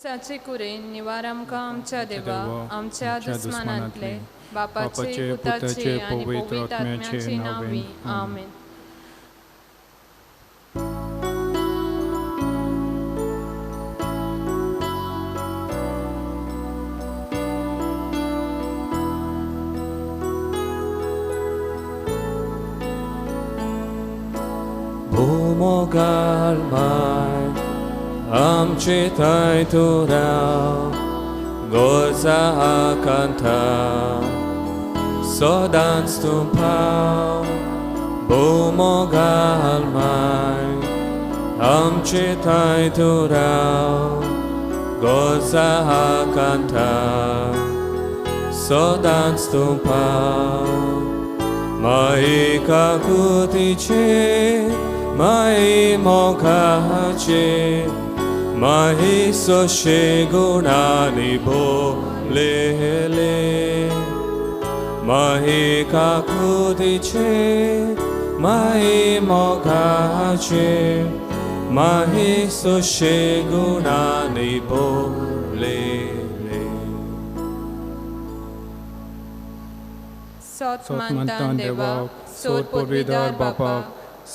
साचे कुरेन निवार आमकां आमच्या देवा आमच्या दुस्मानांतले बापाचे पुताचे आनी पवित्र आत्म्याचे नांवी आमेन. भूमोगाल माय आमचे थंय तूं राव गोजा आकांता सदांच तूं पाव. भूमोगाल माय आमचे थंय तूं राव गोजा आकांता सदांच तूं पाव. माई काकुतीचे माई मोगाचे माई सोशे गुणांनी भोलेले. माई काकुतीचे माई मोगाचे माई सोशे गुणांनी भोलेले. सोत मानता देवाक सोत पदवीदार बापाक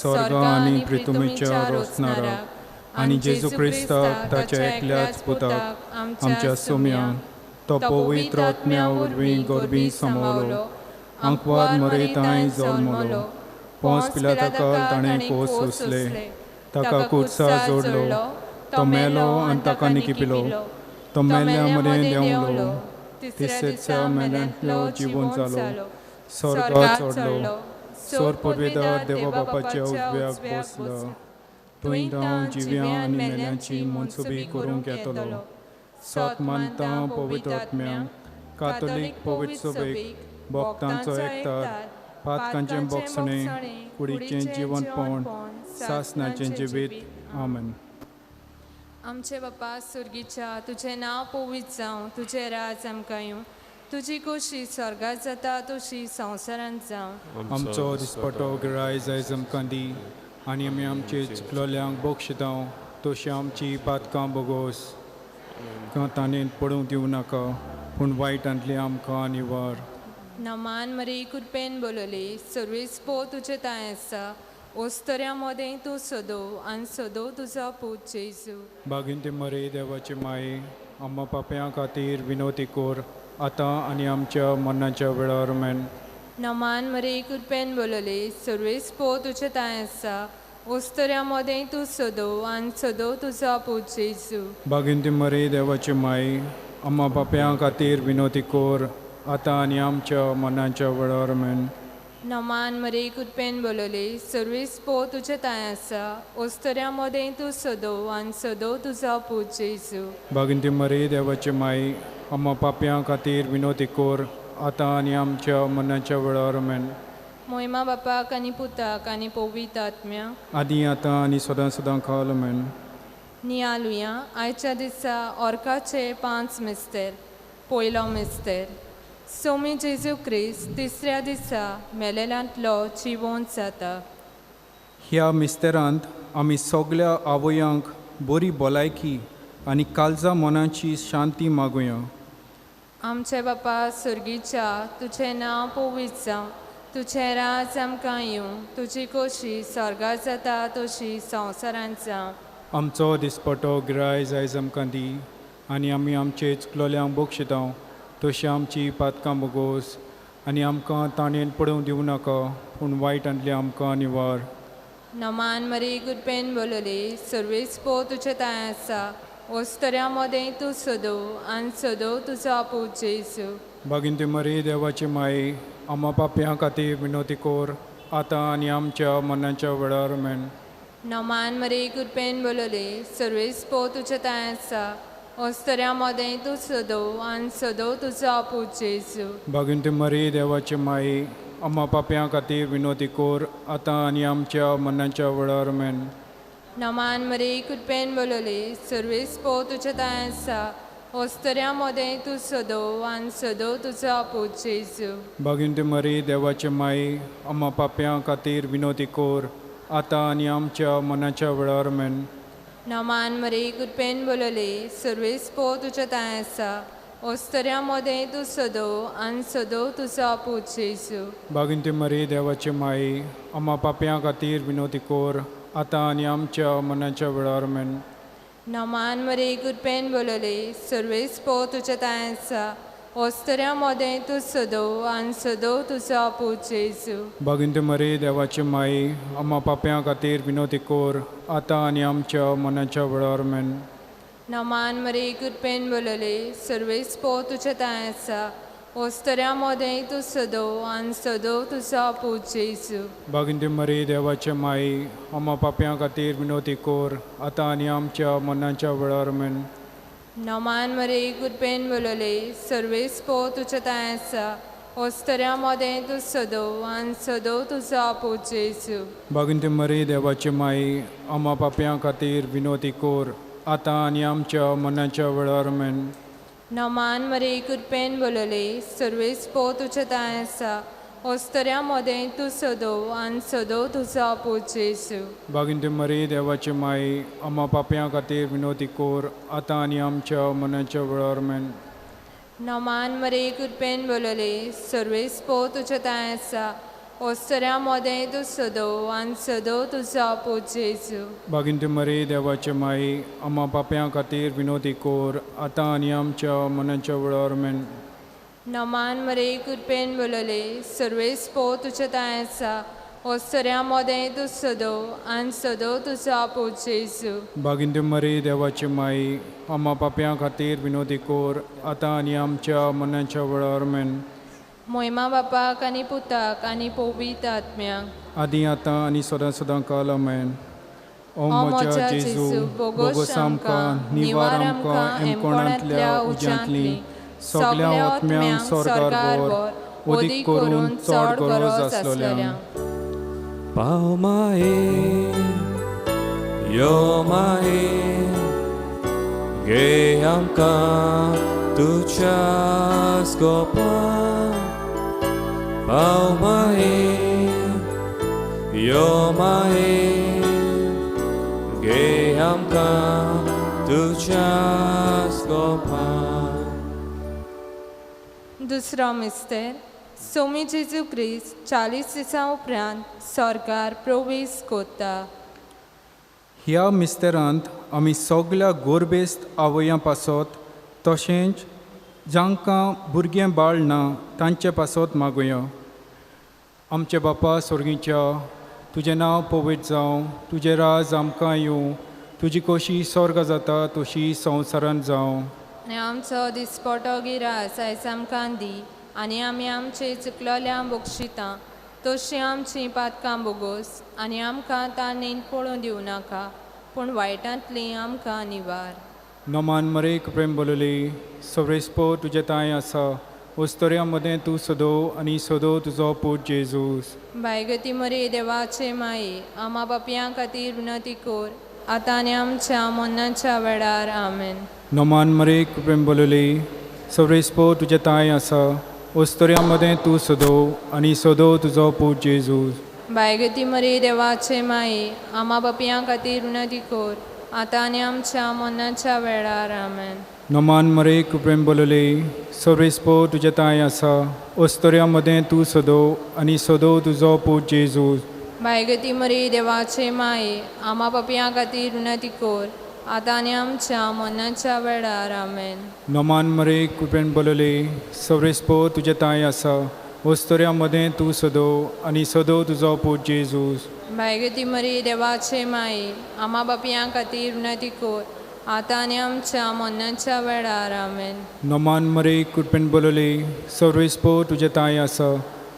स्वर्ग आनी पृथ्वीच्या रोसणाराक आनी जेजू क्रिस्ताक ताच्या एकल्याच पुताक आमच्या सोम्यांक तो पवित्र आत्म्या वरवीं गोरबी समवलो आंकवार मरेतांय जल्मलो पोंस पिलाताकाल ताणें कोस सोंसले ताका कुर्सा जोडलो तो मेलो आनी ताका निकिपिलो तो मेल्ल्या मदें देंवलो तिसऱ्या दिसा मेल्यांतलो जिवोन जालो स्वर्गात चडलो सोर पदवेदार देवा बापाच्या उजव्याक बसलो थंय धांव जिव्या आनी मेल्यांची मनसुबी करूंक येतलो. सोत मानता पवित्र आत्म्यांक कातोलीक पवित्र सभेक भक्तांचो एकतार पातकांचें बोगसणें कुडीचें जिवनपण सासनाचें जिवीत. आमेन. आमचे बापा सुर्गीच्या तुजें नांव पवित्र जावं तुजें राज आमकां येवं तुजी खोशी स्वर्गात जाता तशी संवसारांत जावं. आमचो दिसपटो गिराय जायज आमकां दी आनी आमी आमचे चुकलोल्यांक बक्षितां तशी आमची पातकां बोगोस ताणें पडूंक दिवं नाका पूण वायटांतली आमकां निवार. नमान मरी कृपेन बोलली सर्वीस पो तुजें तांय आसा ओस्तऱ्या मदें तूं सदो आनी सदो तुजो पूत जेजू. बागीन मरी देवाची माई आम्हा पापयां खातीर विनोती कोर आतां आनी आमच्या मरणाच्या वेळार. मेन. नमान मरी कृपेन बोलली सर्वीस पो तुजें तांय आसा ओस्तऱ्या मदें तूं सदो आनी सदो तुजो पूत जेजू. बागीन मरी देवाची माई आम्हा पापयां खातीर विनोती कोर आतां आनी आमच्या मरणाच्या वेळार. मेन. नमान मरी कृपेन बोलली सर्वीस पो तुजें तांय आसा ओस्तऱ्या मदें तूं सदो आनी सदो तुजो पूत जेजू. बागीन मरी देवाची माई आम्हा पापयां खातीर विनोती कोर आतां आनी आमच्या मरणाच्या वेळार. मेन. मोहिमा बापाक आनी पुताक आनी पवित्र आत्म्याक आदी आतां आनी सदां सदां खाल. मेन. नियालुया आयच्या दिसा ऑर्काचे 5 मिस्तेर. पयलो मिस्तेर सोमी जेजू क्रिस्त तिसऱ्या दिसा मेलेल्यांतलो जिवोन जाता. ह्या मिस्तेरांत आमी सगल्या आवयांक बरी भलायकी आनी काळजा मनाची शांती मागुया. आमचे बापा सुर्गीच्या तुजें नांव पवित्र जावं तुजें राज आमकां येवं तुजी खोशी स्वर्गात जाता तशी संवसारांत जावं. आमचो दिसपटो गिराय आयज आमकां दी आनी आमी आमचे चुकलोल्यांक बक्षितां तशी आमची पातकां बोगोस आनी आमकां ताणेन पडूंक दिवं नाका पूण वायटांतली आमकां निवार. नमान मरी कृपेन बोलली सर्वीस पो तुजें तांय आसा ओस्तऱ्या मदें तूं सदो आनी सदो तुजो पूत जेजू. बागीन मरी देवाची माई आम्हा पापयां खातीर विनोती कोर आतां आनी आमच्या मरणाच्या वेळार. मेन. नमान मरी कृपेन बोलली सर्वीस पो तुजें तांय आसा ओस्तऱ्या मदें तूं सदो आनी सदो तुजो पूत जेजू. बागीन मरी देवाची माई आम्हा पापयां खातीर विनोती कोर आतां आनी आमच्या मरणाच्या वेळार. मेन. नमान मरी कृपेन बोलली सर्वीस पो तुजें तांय आसा ओस्तऱ्या मदें तूं सदो आनी सदो तुजो पूत जेजू. बागीन मरी देवाची माई आम्हा पापयां खातीर विनोती कोर आतां आनी आमच्या मरणाच्या वेळार. मेन. नमान मरे कृपेन बोलले सर्वेस पो तुज्या तांय आसा ओस्तऱ्या मोदें तूं सदो आनी सदो तुजो पूत जेजू. बागिंती मरी देवाची माई आम्हा पापयां खातीर विनोती कोर आतां आनी आमच्या मनाच्या वेळार मेन. नमान मरे कृपेन बोलले सर्वेस पो तुज्या तांय आसा ओस्तऱ्या मोदें तूं सदो आनी सदो तुजो पूत जेजू. बागिंती मरी देवाची माई आम्हा पापयां खातीर विनोती कोर आतां आनी आमच्या मनाच्या वेळार मेन. नमान मरे कृपेन बोलले सर्वेस पो तुज्या तांय आसा ओस्तऱ्या मोदें तूं सदो आनी सदो तुजो पूत जेजू. बागिंती मरी देवाचे माई आम्हा पापयां खातीर विनोती कोर आतां आनी आमच्या मनाच्या वेळार मेन. नमान मरे कृपेन बोलले सर्वेस पो तुज्या तांय आसा ओस्तऱ्या मोदें तूं सदो आनी सदो तुजो पूत जेजू. बागिंती मरी देवाची माई आम्हा पापयां खातीर विनोती कोर आतां आनी आमच्या मनाच्या वेळार मेन. नमान मरे कृपेन बोलले सर्वेस पो तुज्या तांय आसा ओस्तऱ्या मोदें तूं सदो आनी सदो तुजो पूत जेजू. बागिंती मरी देवाची माई आम्हा पापयां खातीर विनोती कोर आतां आनी आमच्या मनाच्या वेळार मेन. नमान मरे कृपेन बोलले सर्वेस पो तुज्या तांय आसा ओस्तऱ्या मोदें तूं सदो आनी सदो तुजो पूत जेजू. बागिंती मरी देवाची माई आम्हा पापयां खातीर विनोती कोर आतां आनी आमच्या मनाच्या वेळार मेन. नमान मरे कृपेन बोलले सर्वेस पो तुज्या तांय आसा ओस्तऱ्या मोदें तूं सदो आनी सदो तुजो पूत जेजू. बागिंती मरी देवाची माई आम्हा पापयां खातीर विनोती कोर आतां आनी आमच्या मनाच्या वेळार मेन. मोयमा बापाक आनी पुताक आनी पवित्र आत्म्याक आदी आतां आनी सदां सदां काल आमेन. ओ म्हज्या जेजू बोगोस आमकां निवार आमकां एमकोणांतल्या उज्यांतली सगळ्या आत्म्यांक स्वर्गार व्हर ओदीक करून चड गरज आसलोल्यांक. पाव माये यो माये घे आमकां तुज्या स्कोपां. पाव माये यो माये घे आमकां तुज्या स्कोपां. दुसरो मिस्तेर सोमी जेजू क्रिस्त 40 दिसां उपरांत स्वर्गार प्रवेश कोता. ह्या मिस्तेरांत आमी सगल्या गोरबेस्त आवयां पासत तशेंच जांकां भुरगें बाळ ना तांचे पासत मागुया. आमचे बापा स्वर्गीच्या तुजें नांव पवित्र जावं, तुजें राज आमकां येवं, तुजी कोशी स्वर्ग जाता तशी संवसारांत जावं. आनी आमचो दिसपटो गिरास आयज आमकां दी आनी आमी आमचे चुकलोल्यांक बक्षिता तशीं आमचीं पातकां बोगोस आनी आमकां ताणें पळोवन दिवं नाका पूण वायटांतलीं आमकां निवार. नमान मरेक प्रेम बोलली सवरेस्पो तुजें तांय आसा ओस्तोऱ्या मदें तूं सदो आनी सदो तुजो पूत जेजूस. बायगती मरे देवाचे माये आमा बापयां खातीर विनंती कोर आतां आनी आमच्या मरणाच्या वेळार आमेन. नमान मरेक प्रेम बोलली सवरेस्पो तुजें तांय आसा ओस्तोऱ्या मदें तूं सदो आनी सदो तुजो पूत जेजूस. बायगती मरे देवाचे माये आमा बापयां खातीर विनंती कोर आतां आनी आमच्या मरणाच्या वेळार आमेन. नमान मरेक प्रेम बोलली सवरेस्पो तुजें तांय आसा ओस्तोऱ्या मदें तूं सदो आनी सदो तुजो पूत जेजूस. बायगती मरे देवाचे माये आमा पापयां खातीर विनंती कोर आतां आनी आमच्या मरणाच्या वेळार आमेन. नमान मरेक प्रेम बोलली सवरेस्पो तुजें तांय आसा ओस्तोऱ्या मदें तूं सदो आनी सदो तुजो पूत जेजूस. बायगती मरे देवाचे माये आमा बापयां खातीर विनंती कोर आतां आनी आमच्या मरणाच्या वेळार आमेन. नमान मरेक कृपेन बोलली सवरेस्पो तुजें तांय आसा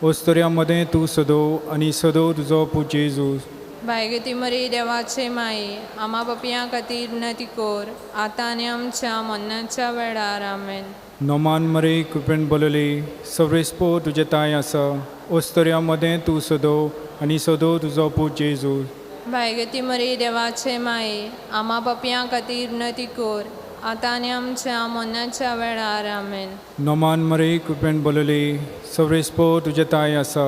ओस्तोऱ्या मदें तूं सदो आनी सदो तुजो पूत जेजूस. बायगती मरे देवाचे माये आमा बापयां खातीर विनंती कोर आतां आनी आमच्या मरणाच्या वेळार आमेन. नमान मरे कृपेन बोलली सवरेस्पो तुजें तांय आसा ओस्तोऱ्या मदें तूं सदो आनी सदो तुजो पूत जेजूस. बायगती मरे देवाचे माये आमा बापयां खातीर विनंती कोर आतां आनी आमच्या मरणाच्या वेळार आमेन. नमान मरे कृपेन बोलली सवरेस्पो तुजें तांय आसा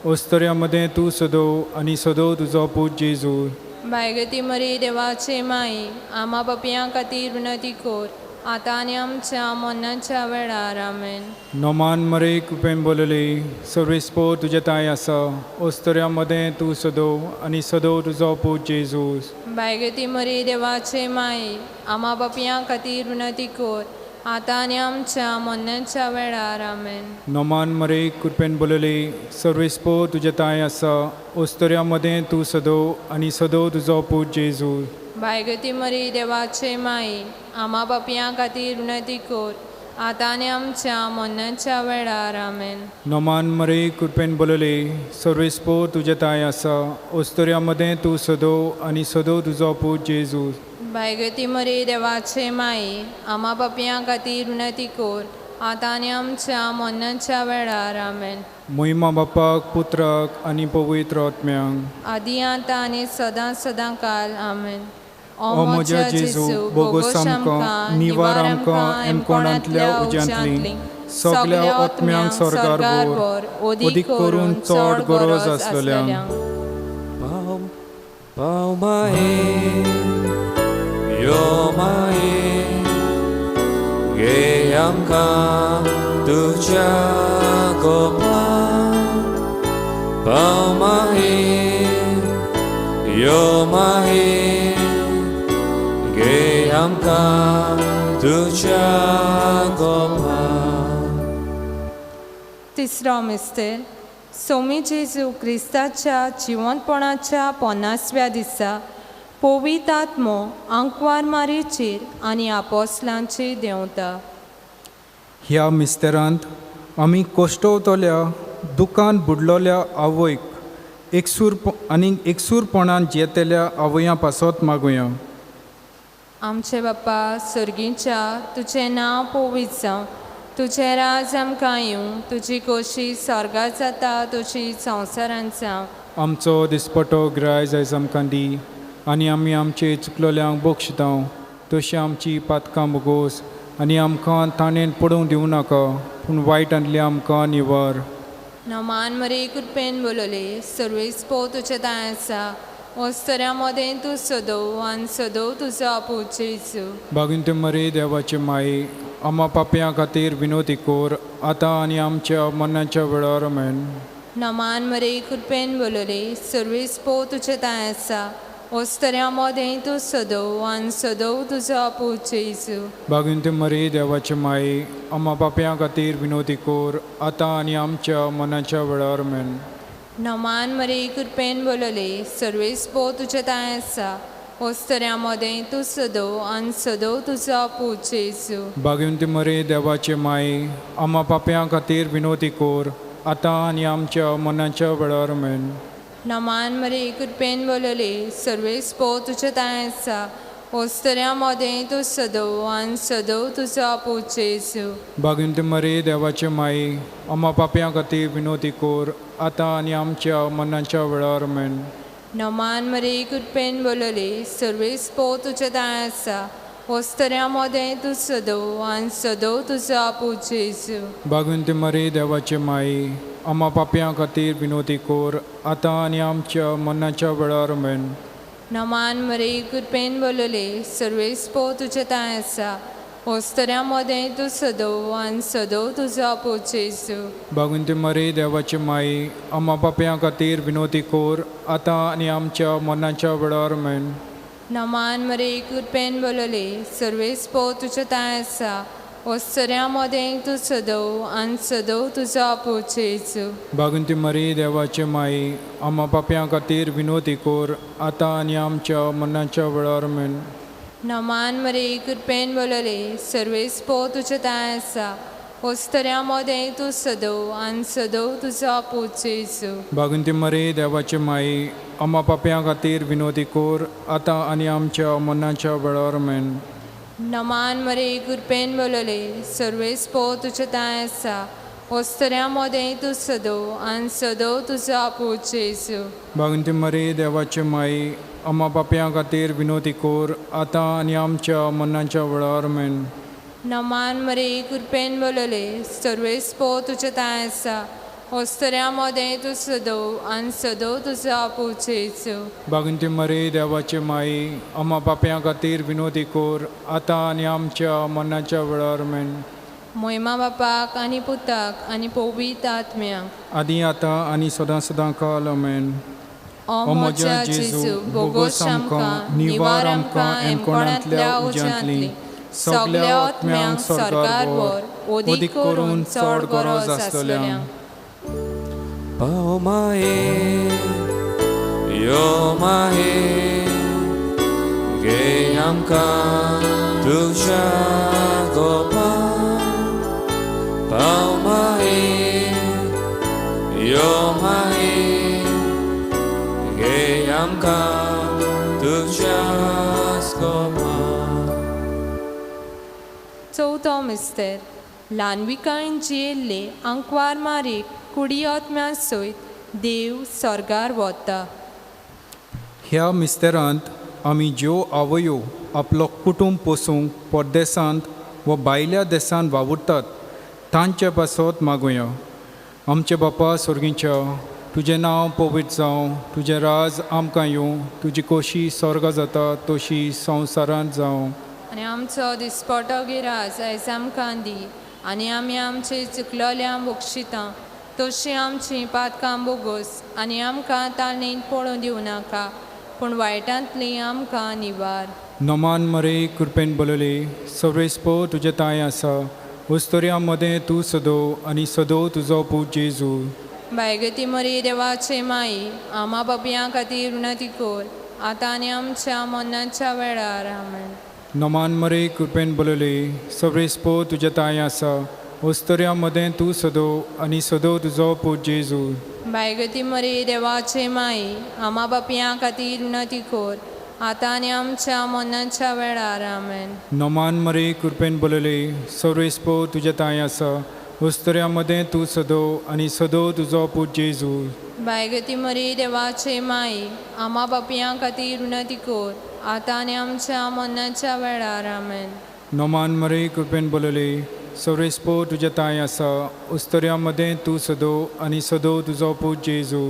ओस्तोऱ्या मदें तूं सदो आनी सदो तुजो पूत जेजूस. बायगती मरी देवाचे माई, आमा पापयां खातीर विनंती कर, आतां आनी आमच्या मरणाच्या वेळार. आमेन. नोमान मरे कृपेन बोलली, सर्वेस्पो तुजे ताय आसा, ओस्तऱ्या मदें तूं सदो आनी सदो तुजो पूत जेजूस. बायगती मरी देवाचे माई, आमा पापयां खातीर विनंती कर, आतां आनी आमच्या मरणाच्या वेळार. आमेन. नोमान मरे कृपेन बोलली, सर्वेस्पो तुजे ताय आसा, ओस्तऱ्या मदें तूं सदो आनी सदो तुजो पूत जेजूस. बायगती मरी देवाचे माई, आमा पापयां खातीर विनंती कर, आतां आनी आमच्या मरणाच्या वेळार. आमेन. नोमान मरे कृपेन बोलली, सर्वेस्पो तुजे ताय आसा, ओस्तऱ्या मदें तूं सदो आनी सदो तुजो पूत जेजूस. बायगती मरी देवाचे माई, आमा पापयां खातीर विनंती कर, आतां आनी आमच्या मरणाच्या वेळार. आमेन. मोहिमा बापाक, पुत्राक आनी पवित्र आत्म्यांक. आदी आतां आनी सदां सदां काल. आमेन. ओ म्हज्या जेजू, बोगोस आमकां, निवार आमकां एमकोणांतल्या उज्यांतली, सगल्या आत्म्यांक स्वर्गार व्हर, अदीक करून चड गरज आसलेल्यांक. पाव पाव माये, यो माये, घे आमकां तुज्या गोपां. पाव माये, यो माये, घे आमकां तुज्या गोपां. तिसरो मिस्तेर. सोमी जेजू क्रिस्ताच्या जिवंतपणाच्या 50व्या दिसा पवित्र आत्मो आंकवार मारीचेर आनी आपोसलांचेर देंवता. ह्या मिस्तेरांत आमी कोश्टवतल्या दुकान बुडलोल्या आवयक एकसूर आनी एकसूरपणान जियेतल्या आवयां पासत मागुया. आमचे बाप्पा सर्गीच्या, तुजें नांव पवित्र जावं, तुजें राज आमकां येवं, तुजी खोशी स्वर्गात जाता तशी संवसारांत जावं. आमचो दिसपटो ग्रायज आयज आमकां दी, आनी आमी आमचे चुकलोल्यांक बक्षितां तशी आमची पातकां बोगोस, आनी आमकां ताणेन पडूंक दिवं नाका, पूण वायटांतली आमकां निवार. नमान मरे कृपेन बोलले, सर्वेस पो तुजें दाय आसा, वस्तऱ्या मदें तूं सदो आनी सदो तुजो आपूत जेजू. बागीन मरे देवाचे माई, आमा पापयां खातीर विनोदी कोर, आतां आनी आमच्या मरणाच्या वेळार. मेन. नमान मरे कृपेन बोलले, सर्वेस पो तुजें दाय आसा, वस्तऱ्या मदें तूं सदो आनी सदो तुजो आपूत जेजू. बागीन मरे देवाचे माई, आमा पापयां खातीर विनोदी कोर, आतां आनी आमच्या मरणाच्या वेळार. मेन. नमान मरे कृपेन बोलले, सर्वेस पो तुजें दाय आसा, वस्तऱ्या मदें तूं सदो आनी सदो तुजो आपूत जेजू. बागीन मरे देवाचे माई, आमा पापयां खातीर विनोदी कोर, आतां आनी आमच्या मरणाच्या वेळार. मेन. नमान मरे कृपेन बोलले, सर्वेस पो तुजें दाय आसा, वस्तऱ्या मदें तूं सदो आनी सदो तुजो आपूत जेजू. बागीन मरे देवाचे माई, आमा पापयां खातीर विनोदी कोर, आतां आनी आमच्या मरणाच्या वेळार. मेन. नमान मरे कृपेन बोलले, सर्वेस पो तुजें दाय आसा, वस्तऱ्या मदें तूं सदो आनी सदो तुजो आपूत जेजू. बागीन मरे देवाचे माई, आमा पापयां खातीर विनोदी कोर, आतां आनी आमच्या मरणाच्या वेळार. मेन. नमान मरे कृपेन बोलले, सर्वेस पो तुजें दाय आसा, वस्तऱ्या मदें तूं सदो आनी सदो तुजो आपूत जेजू. बागीन मरे देवाचे माई, आमा पापयां खातीर विनोदी कोर, आतां आनी आमच्या मरणाच्या वेळार. मेन. नमान मरे कृपेन बोलले, सर्वेस पो तुजें दाय आसा, वस्तऱ्या मदें तूं सदो आनी सदो तुजो आपूत जेजू. बागीन मरे देवाचे माई, आमा पापयां खातीर विनोदी कोर, आतां आनी आमच्या मरणाच्या वेळार. मेन. नमान मरे कृपेन बोलले, सर्वेस पो तुजें दाय आसा, वस्तऱ्या मदें तूं सदो आनी सदो तुजो आपूत जेजू. बागीन मरे देवाचे माई, आमा पापयां खातीर विनोदी कोर, आतां आनी आमच्या मरणाच्या वेळार. मेन. नमान मरे कृपेन बोलले, सर्वेस पो तुजें दाय आसा, वस्तऱ्या मदें तूं सदो आनी सदो तुजो आपूत जेजू. बागीन मरे देवाचे माई, आमा पापयां खातीर विनोदी कोर, आतां आनी आमच्या मरणाच्या वेळार. मेन. नमान मरे कृपेन बोलले, सर्वेस पो तुजें दाय आसा, ओस्तऱ्या मदें तूं सदोव आनी सदोव तुजो आपू जेजू. बागंती मरे देवाचे माई, आमा पापयां खातीर विनोदी कोर, आतां आनी आमच्या मरणाच्या वेळार. मेन. मोयमा बापाक आनी पुताक आनी पवित्र आत्म्याक. आदी आतां आनी सदां सदां काल. आमेन. ओ म्हज्या जेजू, बोगोस आमकां, निवार आमकां एमकोणांतल्या उज्यांतली, सगल्या आत्म्यांक स्वर्गार व्हर, ओदीक करून चड गरज आसतल्यांक. पाव माये, यो माये, घे आमकां तुज्या गोपा. पाव माये, यो माये, घे आमकां तुज्या गोपा. चवथो मिस्तर, ल्हानविकायेन जियेल्ले आंकवार मारीक कुडी आत्म्या सयत देव स्वर्गार वता. ह्या मिस्तेरांत आमी ज्यो आवयो आपलो कुटुंब पोसूंक परदेसांत वा भायल्या देसांत वावुरतात तांचे पासत मागुया. आमचे बापा स्वर्गीच्या, तुजें नांव पवित्र जावं, तुजें राज आमकां येवं, तुजी कोशी स्वर्गा जाता तशी संवसारांत जावं. आनी आमचो दिसपटो गिरास आयज आमकां दी, आनी आमी आमचे चुकलोल्या बक्षितां तशीं आमचीं पातकां बोगोस, आनी आमकां ताणें पळोवं दिवं नाका, पूण वायटांतली आमकां निवार. नमान मरे, कृपेन बलले, सर्वेस्पो तुजें तांय आसा, उस्तोर्या मदें तूं सदो आनी सदो तुजो पूत जेजू. बायगती मरी देवाचे माई, आमा बापयां खातीर उन्नती कर, आतां आनी आमच्या मरणाच्या वेळार. आमेन. नमान मरे, कृपेन बलले, सर्वेस्पो तुजें तांय आसा, उस्तोर्या मदें तूं सदो आनी सदो तुजो पूत जेजू. बायगती मरी देवाचे माई, आमा बापयां खातीर उन्नती कर, आतां आनी आमच्या मरणाच्या वेळार. आमेन. नमान मरे, कृपेन बलले, सर्वेस्पो तुजें तांय आसा, उस्तोर्या मदें तूं सदो आनी सदो तुजो पूत जेजू. बायगती मरी देवाचे माई, आमा बापयां खातीर उन्नती कर, आतां आनी आमच्या मरणाच्या वेळार. आमेन. नमान मरे, कृपेन बलले, सर्वेस्पो तुजें तांय आसा, उस्तोर्या मदें तूं सदो आनी सदो तुजो पूत जेजू.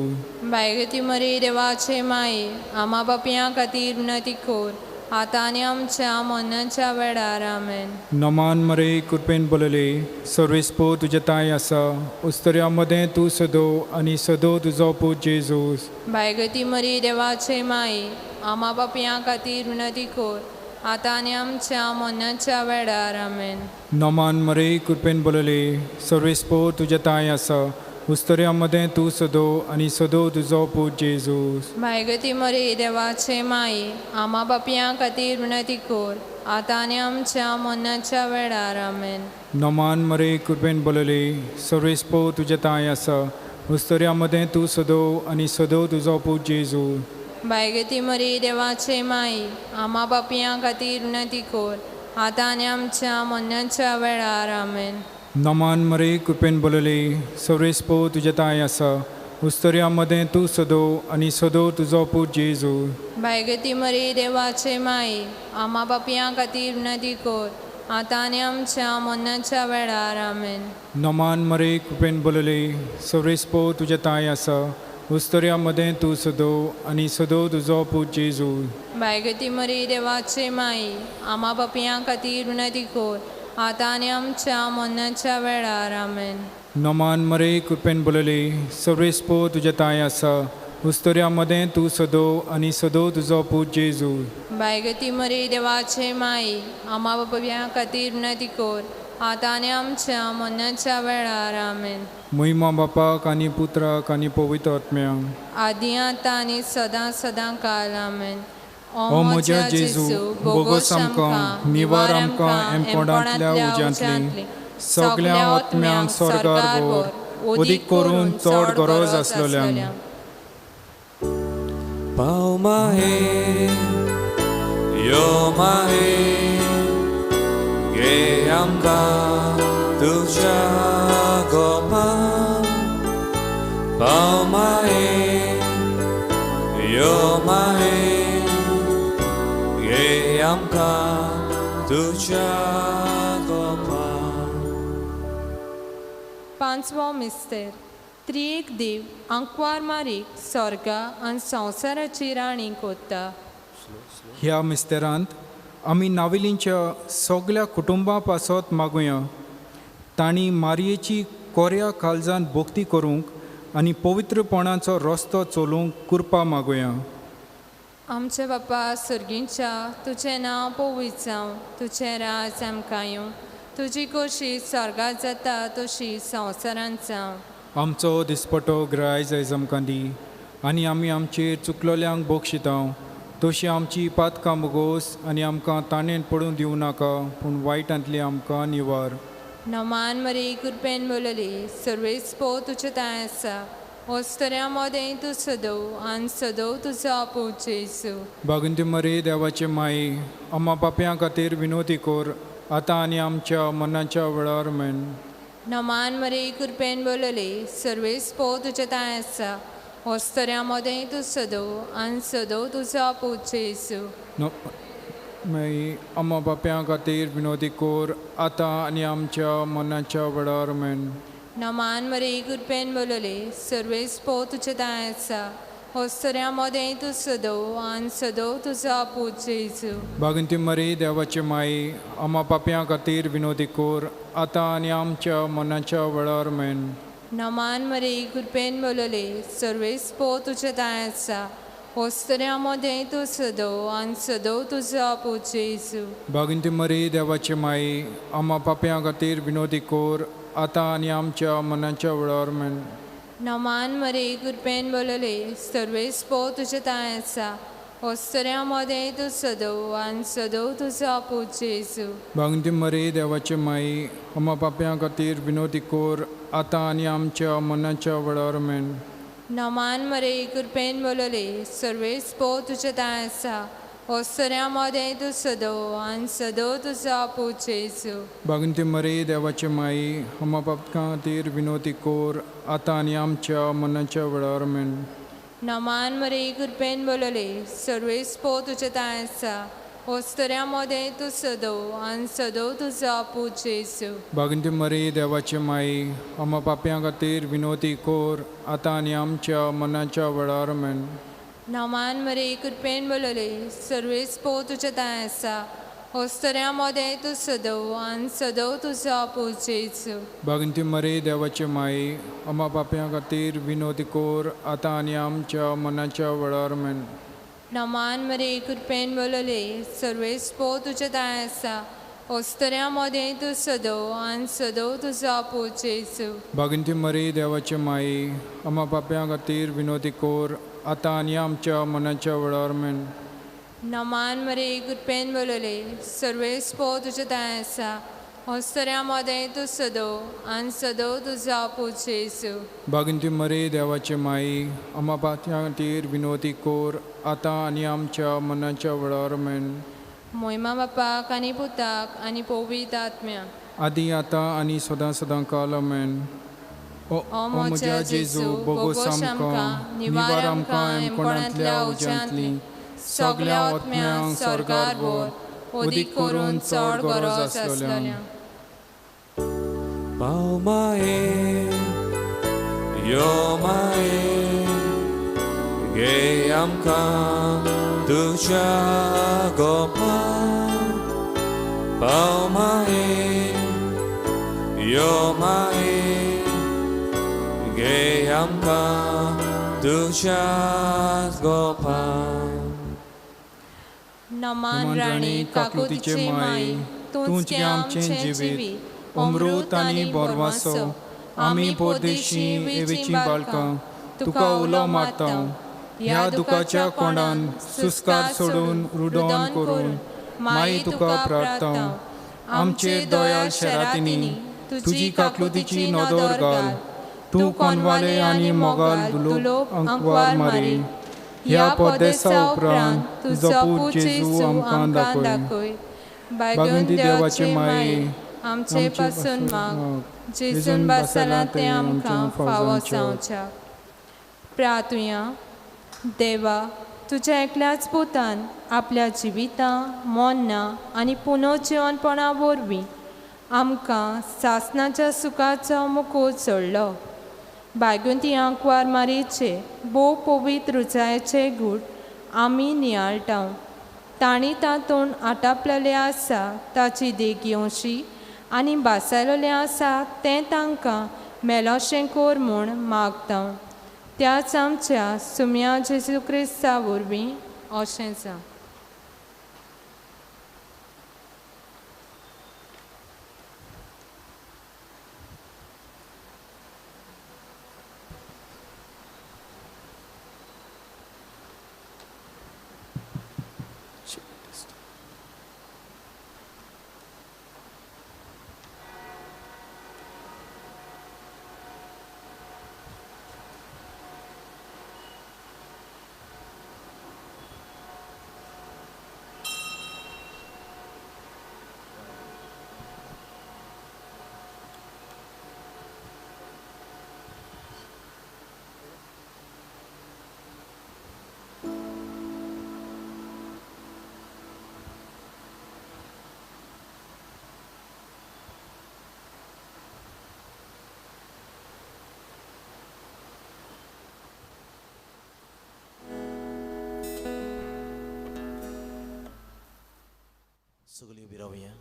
बायगती मरी देवाचे माई, आमा बापयां खातीर उन्नती कर, आतां आनी आमच्या मरणाच्या वेळार. आमेन. नमान मरे, कृपेन बलले, सर्वेस्पो तुजें तांय आसा, उस्तोर्या मदें तूं सदो आनी सदो तुजो पूत जेजू. बायगती मरी देवाचे माई, आमा बापयां खातीर उन्नती कर, आतां आनी आमच्या मरणाच्या वेळार. आमेन. नमान मरे, कृपेन बलले, सर्वेस्पो तुजें तांय आसा, उस्तोर्या मदें तूं सदो आनी सदो तुजो पूत जेजू. बायगती मरी देवाचे माई, आमा बापयां खातीर उन्नती कर, आतां आनी आमच्या मरणाच्या वेळार. आमेन. नमान मरे, कृपेन बलले, सर्वेस्पो तुजें तांय आसा, उस्तोर्या मदें तूं सदो आनी सदो तुजो पूत जेजू. बायगती मरी देवाचे माई, आमा बापयां खातीर उन्नती कर, आतां आनी आमच्या मरणाच्या वेळार. आमेन. नमान मरे, कृपेन बलले, सर्वेस्पो तुजें तांय आसा, उस्तोर्या मदें तूं सदो आनी सदो तुजो पूत जेजू. बायगती मरी देवाचे माई, आमा बापयां खातीर उन्नती कर, आतां आनी आमच्या मरणाच्या वेळार. आमेन. नमान मरे, कृपेन बलले, सर्वेस्पो तुजें तांय आसा, उस्तोर्या मदें तूं सदो आनी सदो तुजो पूत जेजू. बायगती मरी देवाचे माई, आमा बापयां खातीर उन्नती कर, आतां आनी आमच्या मरणाच्या वेळार. आमेन. नमान मरे, कृपेन बलले, सर्वेस्पो तुजें तांय आसा, उस्तोर्या मदें तूं सदो आनी सदो तुजो पूत जेजू. बायगती मरी देवाचे माई, आमा बापयां खातीर उन्नती कर, आतां आनी आमच्या मरणाच्या वेळार. आमेन. महिमा बापाक आनी पुत्राक आनी पवित्र आत्म्याक. आदी आतां आनी सदां सदां काल. आमेन. ओ म्हज्या जेजू, बोगोस आमकां, निवार आमकां एमकोणांतल्या उज्यांतली, सगल्या आत्म्यांक स्वर्गार व्हर, ओदीक करून चड गरज आसलोल्यांक. पाव माये, यो माये, घे आमकां तुज्या गोपा. पाव माये, यो माये, घे आमकां तुज्या गोपा. पांचवो मिस्तेर, त्रिएक देव आंकवार मारीक स्वर्गा आनी संवसाराची राणी कोत्ता. ह्या मिस्तेरांत आमी नावेलींच्या सगल्या कुटुंबां पासत मागुया, तांणी मारयेची कोऱ्या काळजान भक्ती करूंक आनी पवित्रपणाचो रस्तो चलोवंक कृपा मागुया. आमचे बापा सर्गींच्या, तुजें नांव पवित्र जावं, तुजें राज आमकां येवं, तुजी खोशी स्वर्गात जाता तशी संवसारांत जावं. आमचो दिसपटो ग्रायज आयज आमकां दी आनी आमी आमचेर चुकलोल्यांक बक्षिता तशी आमची पातकां बोगोस आनी आमकां ताणें पडूं दिवं नाका, पूण वायटांतली आमकां निवार. नमान मरी कृपेन बोलली, सर्वेस पो तुजे तांय आसा, वस्तऱ्यां मदें तूं सदव आनी सदव तुजो आपूत जेजू. बागंती मरी देवाचे माई, अम्मा पापयां खातीर विनोती कोर, आतां आनी आमच्या मनाच्या वेळार मेन. नमान मरी कृपेन बोलली, सर्वेस पो तुजे तांय आसा, वस्तऱ्यां मदें तूं सदव आनी सदव तुजो आपूत जेजू. माई अम्मा पापयां खातीर विनोती कोर, आतां आनी आमच्या मनाच्या वेळार मेन. नमान मरी कृपेन बोलली, सर्वेस पो तुजे तांय आसा, वस्तऱ्यां मदें तूं सदव आनी सदव तुजो आपूत जेजू. बागंती मरी देवाचे माई, अम्मा पापयां खातीर विनोती कोर, आतां आनी आमच्या मनाच्या वेळार मेन. नमान मरी कृपेन बोलली, सर्वेस पो तुजे तांय आसा, वस्तऱ्यां मदें तूं सदव आनी सदव तुजो आपूत जेजू. बागंती मरी देवाचे माई, अम्मा पापयां खातीर विनोती कोर, आतां आनी आमच्या मनाच्या वेळार मेन. नमान मरी कृपेन बोलली, सर्वेस पो तुजे तांय आसा, वस्तऱ्यां मदें तूं सदव आनी सदव तुजो आपूत जेजू. बागंती मरी देवाचे माई, अम्मा पापयां खातीर विनोती कोर, आतां आनी आमच्या मनाच्या वेळार मेन. नमान मरी कृपेन बोलली, सर्वेस पो तुजे तांय आसा, वस्तऱ्यां मदें तूं सदव आनी सदव तुजो आपूत जेजू. बागंती मरी देवाचे माई, अम्मा पापयां खातीर विनोती कोर, आतां आनी आमच्या मनाच्या वेळार मेन. नमान मरी कृपेन बोलली, सर्वेस पो तुजे तांय आसा, वस्तऱ्यां मदें तूं सदव आनी सदव तुजो आपूत जेजू. बागंती मरी देवाचे माई, अम्मा पापयां खातीर विनोती कोर, आतां आनी आमच्या मनाच्या वेळार मेन. नमान मरी कृपेन बोलली, सर्वेस पो तुजे तांय आसा, वस्तऱ्यां मदें तूं सदव आनी सदव तुजो आपूत जेजू. बागंती मरी देवाचे माई, अम्मा पापयां खातीर विनोती कोर, आतां आनी आमच्या मनाच्या वेळार मेन. नमान मरी कृपेन बोलली, सर्वेस पो तुजे तांय आसा, वस्तऱ्यां मदें तूं सदव आनी सदव तुजो आपूत जेजू. बागंती मरी देवाचे माई, अम्मा पापयां खातीर विनोती कोर, आतां आनी आमच्या मनाच्या वेळार मेन. नमान मरी कृपेन बोलली, सर्वेस पो तुजे तांय आसा, वस्तऱ्यां मदें तूं सदव आनी सदव तुजो आपूत जेजू. बागंती मरी देवाचे माई, अम्मा पापयां खातीर विनोती कोर, आतां आनी आमच्या मनाच्या वेळार मेन. मोयमा बापाक आनी पुताक आनी पवित्र आत्म्याक, आदी आतां आनी सदां सदां काल आमेन. ओ म्हज्या जेजू, बोगोस आमकां, निवार आमकां एमकोणांतल्या उज्यांतली, सगल्या आत्म्यांक स्वर्गार व्हर, अदीक करून चड गरज आसलेल्यांक. पाव माये, यो माये, घे आमकां तुज्या गोपां. पाव माये, यो माये, घे आमकां तुज्या गोपां. नमान राणी काकुतीचे माई, तूंच गे आमचें जिवीत, अमृत आनी बोरवासो, आमी परदेशी एवेचीं बाळकां, तुका उलो मारता. ह्या दुखाच्या कोंडान सुस्कार सोडून रुडोन करून माई तुका प्रार्थना. आमचेर दयाल शेरातिनी, तुजी काकलुतीची नदर घाल, तूं कोनवाले आनी मोगाल दुलोप अंकवार मारी. ह्या परदेसा उपरांत तुजो पूत जेजू आमकां दाखय. बागंती देवाचे माई, आमचे पासून माग, जेजून बासला तें आमकां फावो जावच्याक. प्रार्थुया. देवा, तुज्या एकल्याच पुतान आपल्या जिवितां, मोन्नां आनी पुनर्जिवनपणा वरवीं आमकां सासणाच्या सुखाचो मुकूट सोडलो. बायगुंती आंकवार मारीचे भोव पवित्र रुचायेचे गूट आमी नियाळटा. तांणी तातूंत आटापलेलें आसा ताची देख घेवची आनी भासायलेलें आसा तें तांकां मेलोशें कोर म्हूण मागता. त्याच आमच्या सुम्या जेजू क्रिस्ता वरवीं अशें जावं. सगळीं उबी रावया.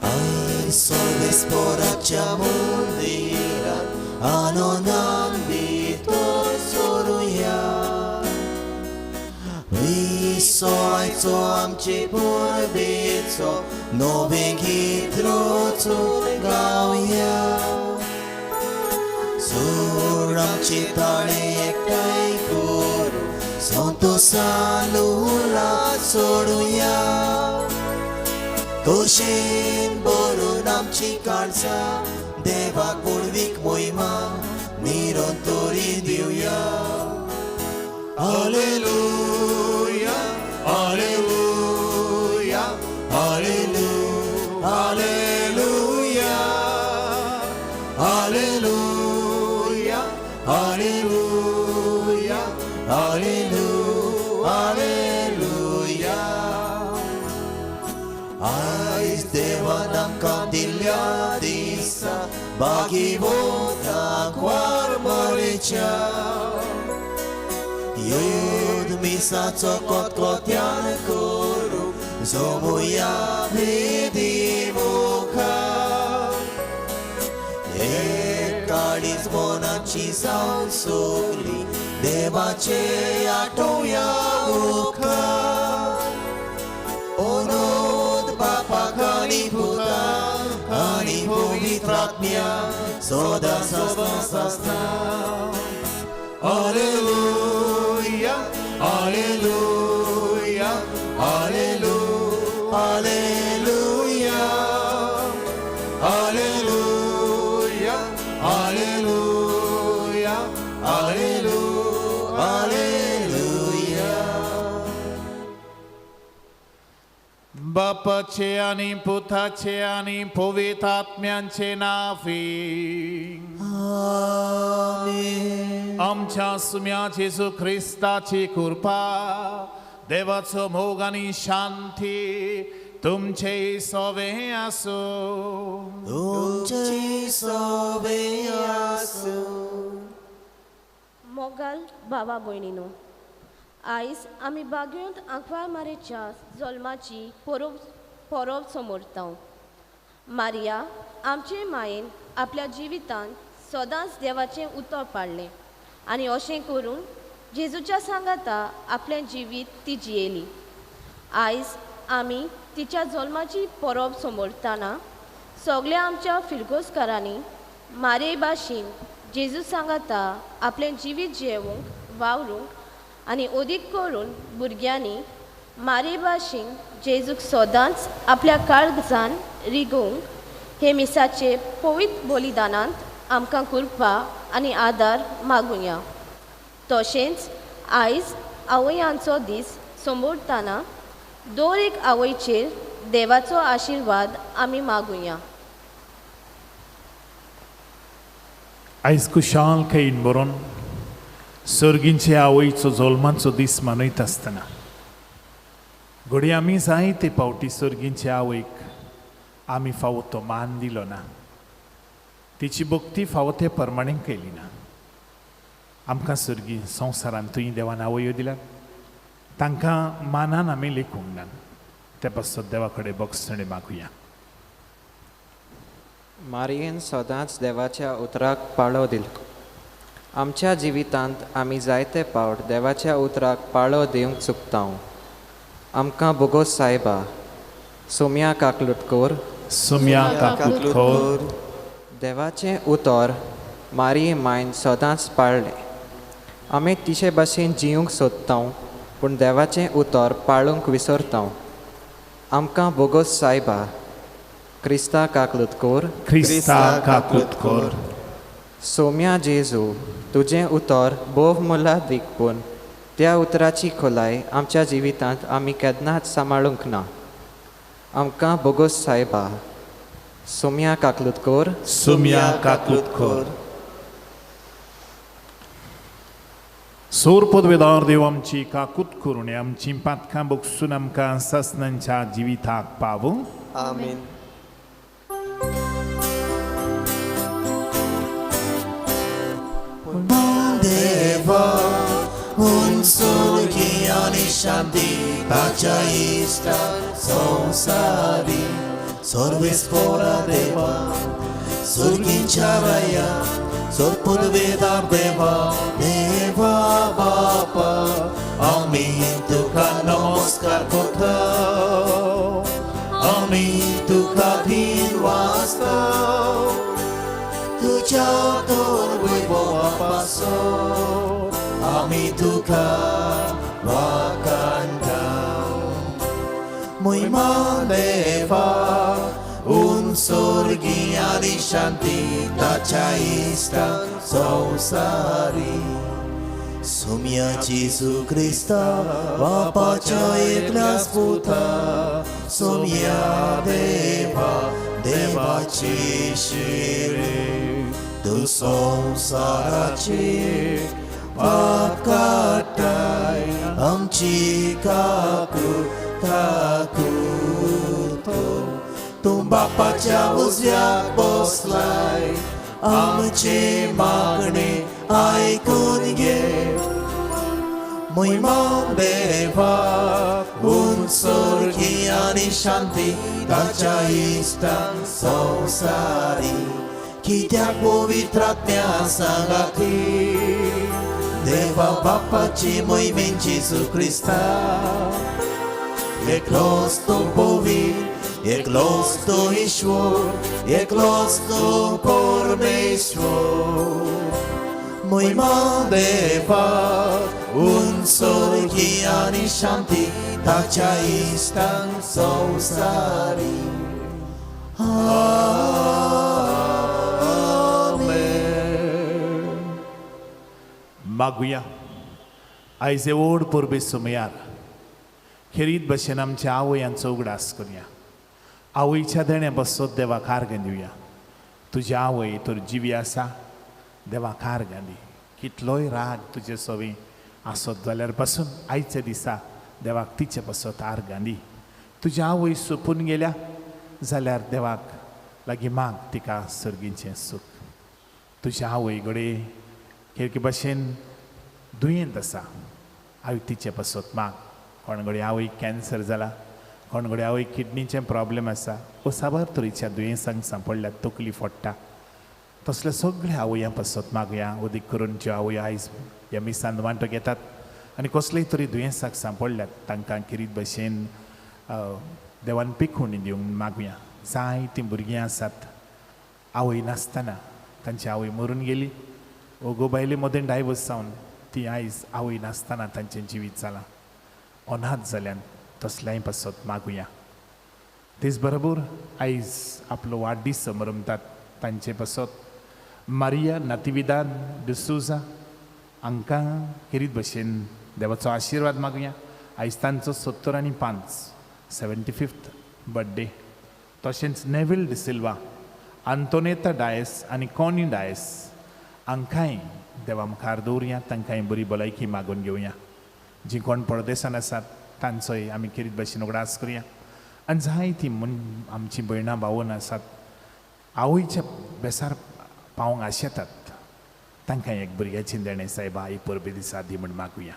Ai सोर्वेस्पोराच्या मंदिरात आनंदान भितर सोरुया. विसोयचो आमचे परबेचो नवें गीत रचून गावया. सूर आमचे ताळे एकठांय करून संतोसान उलास सोडुया. खोशेन भरून आमची काळजां देवाक व्हडवीक मोहिमा निरंतरी दिवया. Hallelujah, hallelujah, hallelujah, hallelujah, hallelujah, hallelujah, hallelujah, hallelujah. आयज देवान आमकां दिल्ल्या दिसा भागीवंताक वार मरेच्या युद्ध मिसाचो कोतकोत्यान करूं जमुया वेदी मुखार. एक काळीज मनाची जावन सगली देवाचे आठोवया मुखार. ओनोद बापाक आनी पुताक आनी पवित्र आत्म्याक सदां सदां सासना. Hallelujah, hallelujah, hallelujah, hallelujah, hallelujah, hallelujah, hallelujah, hallelujah. बापाचे आनी पुताचे आनी पवित्र आत्म्यांचे नांवी. आमेन. आमच्या सुम्या जेजू क्रिस्ताची कृपा, देवाचो मोग आनी शांती तुमचे सोवे आसूं. तुमचे सोवे आसूं. मोगाल भावा भयणीनो, आयज आमी बागेंत आंकवार मारेच्या जल्माची परब परब समोरता. मारिया आमचे मायेन आपल्या जिवितांत सदांच देवाचें उतर पाळ्ळें आनी अशें करून जेजूच्या सांगाता आपलें जिवीत ती जियेली. आयज आमी तिच्या जल्माची परब समोरतना सगल्या आमच्या फिरगोजकारांनी मारे भाशेन जेजू सांगाता आपलें जिवीत जियेवंक वावरूंक आनी अदीक करून भुरग्यांनी मारे भाशेन जेजूक सदांच आपल्या काळजान रिगोवंक हे मिसाचे पवित्र बलिदानांत आमकां कृपा आनी आदार मागुया. तशेंच आयज आवयांचो दीस समोरतना दर एक आवयचेर देवाचो आशिर्वाद आमी मागुया. आयज कुशालकायेन बरोवन सर्गींचे आवयचो जल्माचो दीस मनयता आसतना घडये आमी जायते फावटी सर्गींचे आवयक आमी फावो तो मान दिलो ना, तिची भक्ती फावो ते प्रमाणे केली ना. आमकां सर्गी संवसारांत तुवें देवान आवयो दिल्यात, तांकां मानान आमी लेखूंक ना. ते पासत देवा कडेन बक्षणें मागुया. मारियेन सदांच देवाच्या उतराक पाळो दिलो. आमच्या जिवितांत आमी जायते पावट देवाच्या उतराक पाळो दिवंक चुकता. आमकां बोगोस सायबा, सोम्या काकलुटकोर, सोम्या काकलुटकोर. देवाचें उतर मारिये मायन सदांच पाळ्ळें. आमी तिचे भाशेन जिवंक सोदता पूण देवाचें उतर पाळूंक विसरता. आमकां बोगोस सायबा, क्रिस्ता काकलुटकोर, क्रिस्ता काकलुटकोर. सोम्या जेजू, तुजें उतर भोव मोलादीक पूण त्या उतराची खोलाय आमच्या जिवितांत आमी केन्नाच सांबाळूंक ना. आमकां बोगोस सायबा, सोम्या काकलुटकोर, सोम्या काकलुटकोर. सोर पदवेदार देव आमची काकूत करून आमची पातकां बगसून आमकां सासणांच्या जिविताक पावूं. आमेन. देवा उन सुर्गी आनी शांती ताच्या इश्टा संवसारी सर्वेस्पोरा देवा सुर्गींच्या राया सोर पदवेदार देवा देवा बापा आमी तुका नमस्कार करता, आमी तुका धीर वाचता, तुज्या तोर वैभवा पासो आमी तुका वाखाणटा. मोहिमा देवा उन सुर्गी आनी शांती ताच्या इश्टा संवसारी सोम्या जेजू क्रिस्ता बापाच्या एकल्याच पुता सोम्या देवा देवाची शिरे तूं संवसाराची पाप काडटाय आमची काकूत काकूत तूं बापाच्या उजव्याक बसलाय आमचे मागणे आयकून घे. मोहिमा देवा उन सुर्गी आनी शांती ताच्या इश्टां संवसारी कित्याक पवित्र आत्म्या सांगाती देवा बापाची मोहिमेन जेजू क्रिस्ता. एकलोच तूं पवित्र, एकलोच तूं ईश्वर, एकलोच तूं परमेश्वर. मोहिमा देवा उन सुर्गी आनी शांती ताच्या इश्टां संवसारी. आमेन. मागुया. आयज हे व्हड परबे समयार खेरीत भशेन आमच्या आवयांचो उगडास करुया. आवयच्या देण्या बसत देवाक आर्गां दिवया. तुजी आवय तर जिवी आसा, देवाक आर्गां दी. कितलोय राग तुजे सवी आसत जाल्यार पासून आयच्या दिसा देवाक तिचे पासत आर्गां दी. तुजी आवय सोंपून गेल्या जाल्यार देवाक लागीं माग तिका सर्गीचें सूख. तुजी आवय घडये खेरके भाशेन दुयेंत आसा, आवय तिचे पासत माग. कोण घडये आवयक कॅन्सर जाला, कोण घडये आवयक किडनीचें प्रॉब्लेम आसा, वो साबार तरेच्या दुयेंसांक सांपडल्यात, तकली फोडटा, तसल्या सगळ्या आवयां पासत मागया. अदीक करून ज्यो आवयो आयज ह्या मिसांत वांटो घेतात आनी कसलेय तरी दुयेंसाक सांपडल्यात तांकां खेरीत भशेन देवान पिखून दिवंक मागुया. जायतीं भुरगीं आसात आवय नासतना, तांची आवय मरून गेली वो घोव बायले मदें डायवर्स जावन ती आयज आवय नासतना तांचें जिवीत जालां, अनाथ जाल्यान, तसल्याय पासत मागुया. तेच बरोबर आयज आपलो वाडदीस समरमतात तांचे पासत मारिया नातिविदाद डिसोजा हांकां खेरीत भशेन देवाचो आशिर्वाद मागुया. आयज तांचो 75 75 थ बड्डे. तशेंच नेवील डिसिल्वा, आंतोनेता डायस आनी कॉनी डायस हांकांय देवा मुखार दवरुया, तांकांय बरी भलायकी मागून घेवया. जीं कोण परदेसान आसात तांचोय आमी खेरीत भशेन उगडास करुया. आनी जायतीं म्हूण आमचीं भयणां भावन आसात आवयच्या बेसार पावंक आशेतात, तांकां एक भुरग्याचें देणें सायबा ही परबे दिसा दी म्हूण मागुया.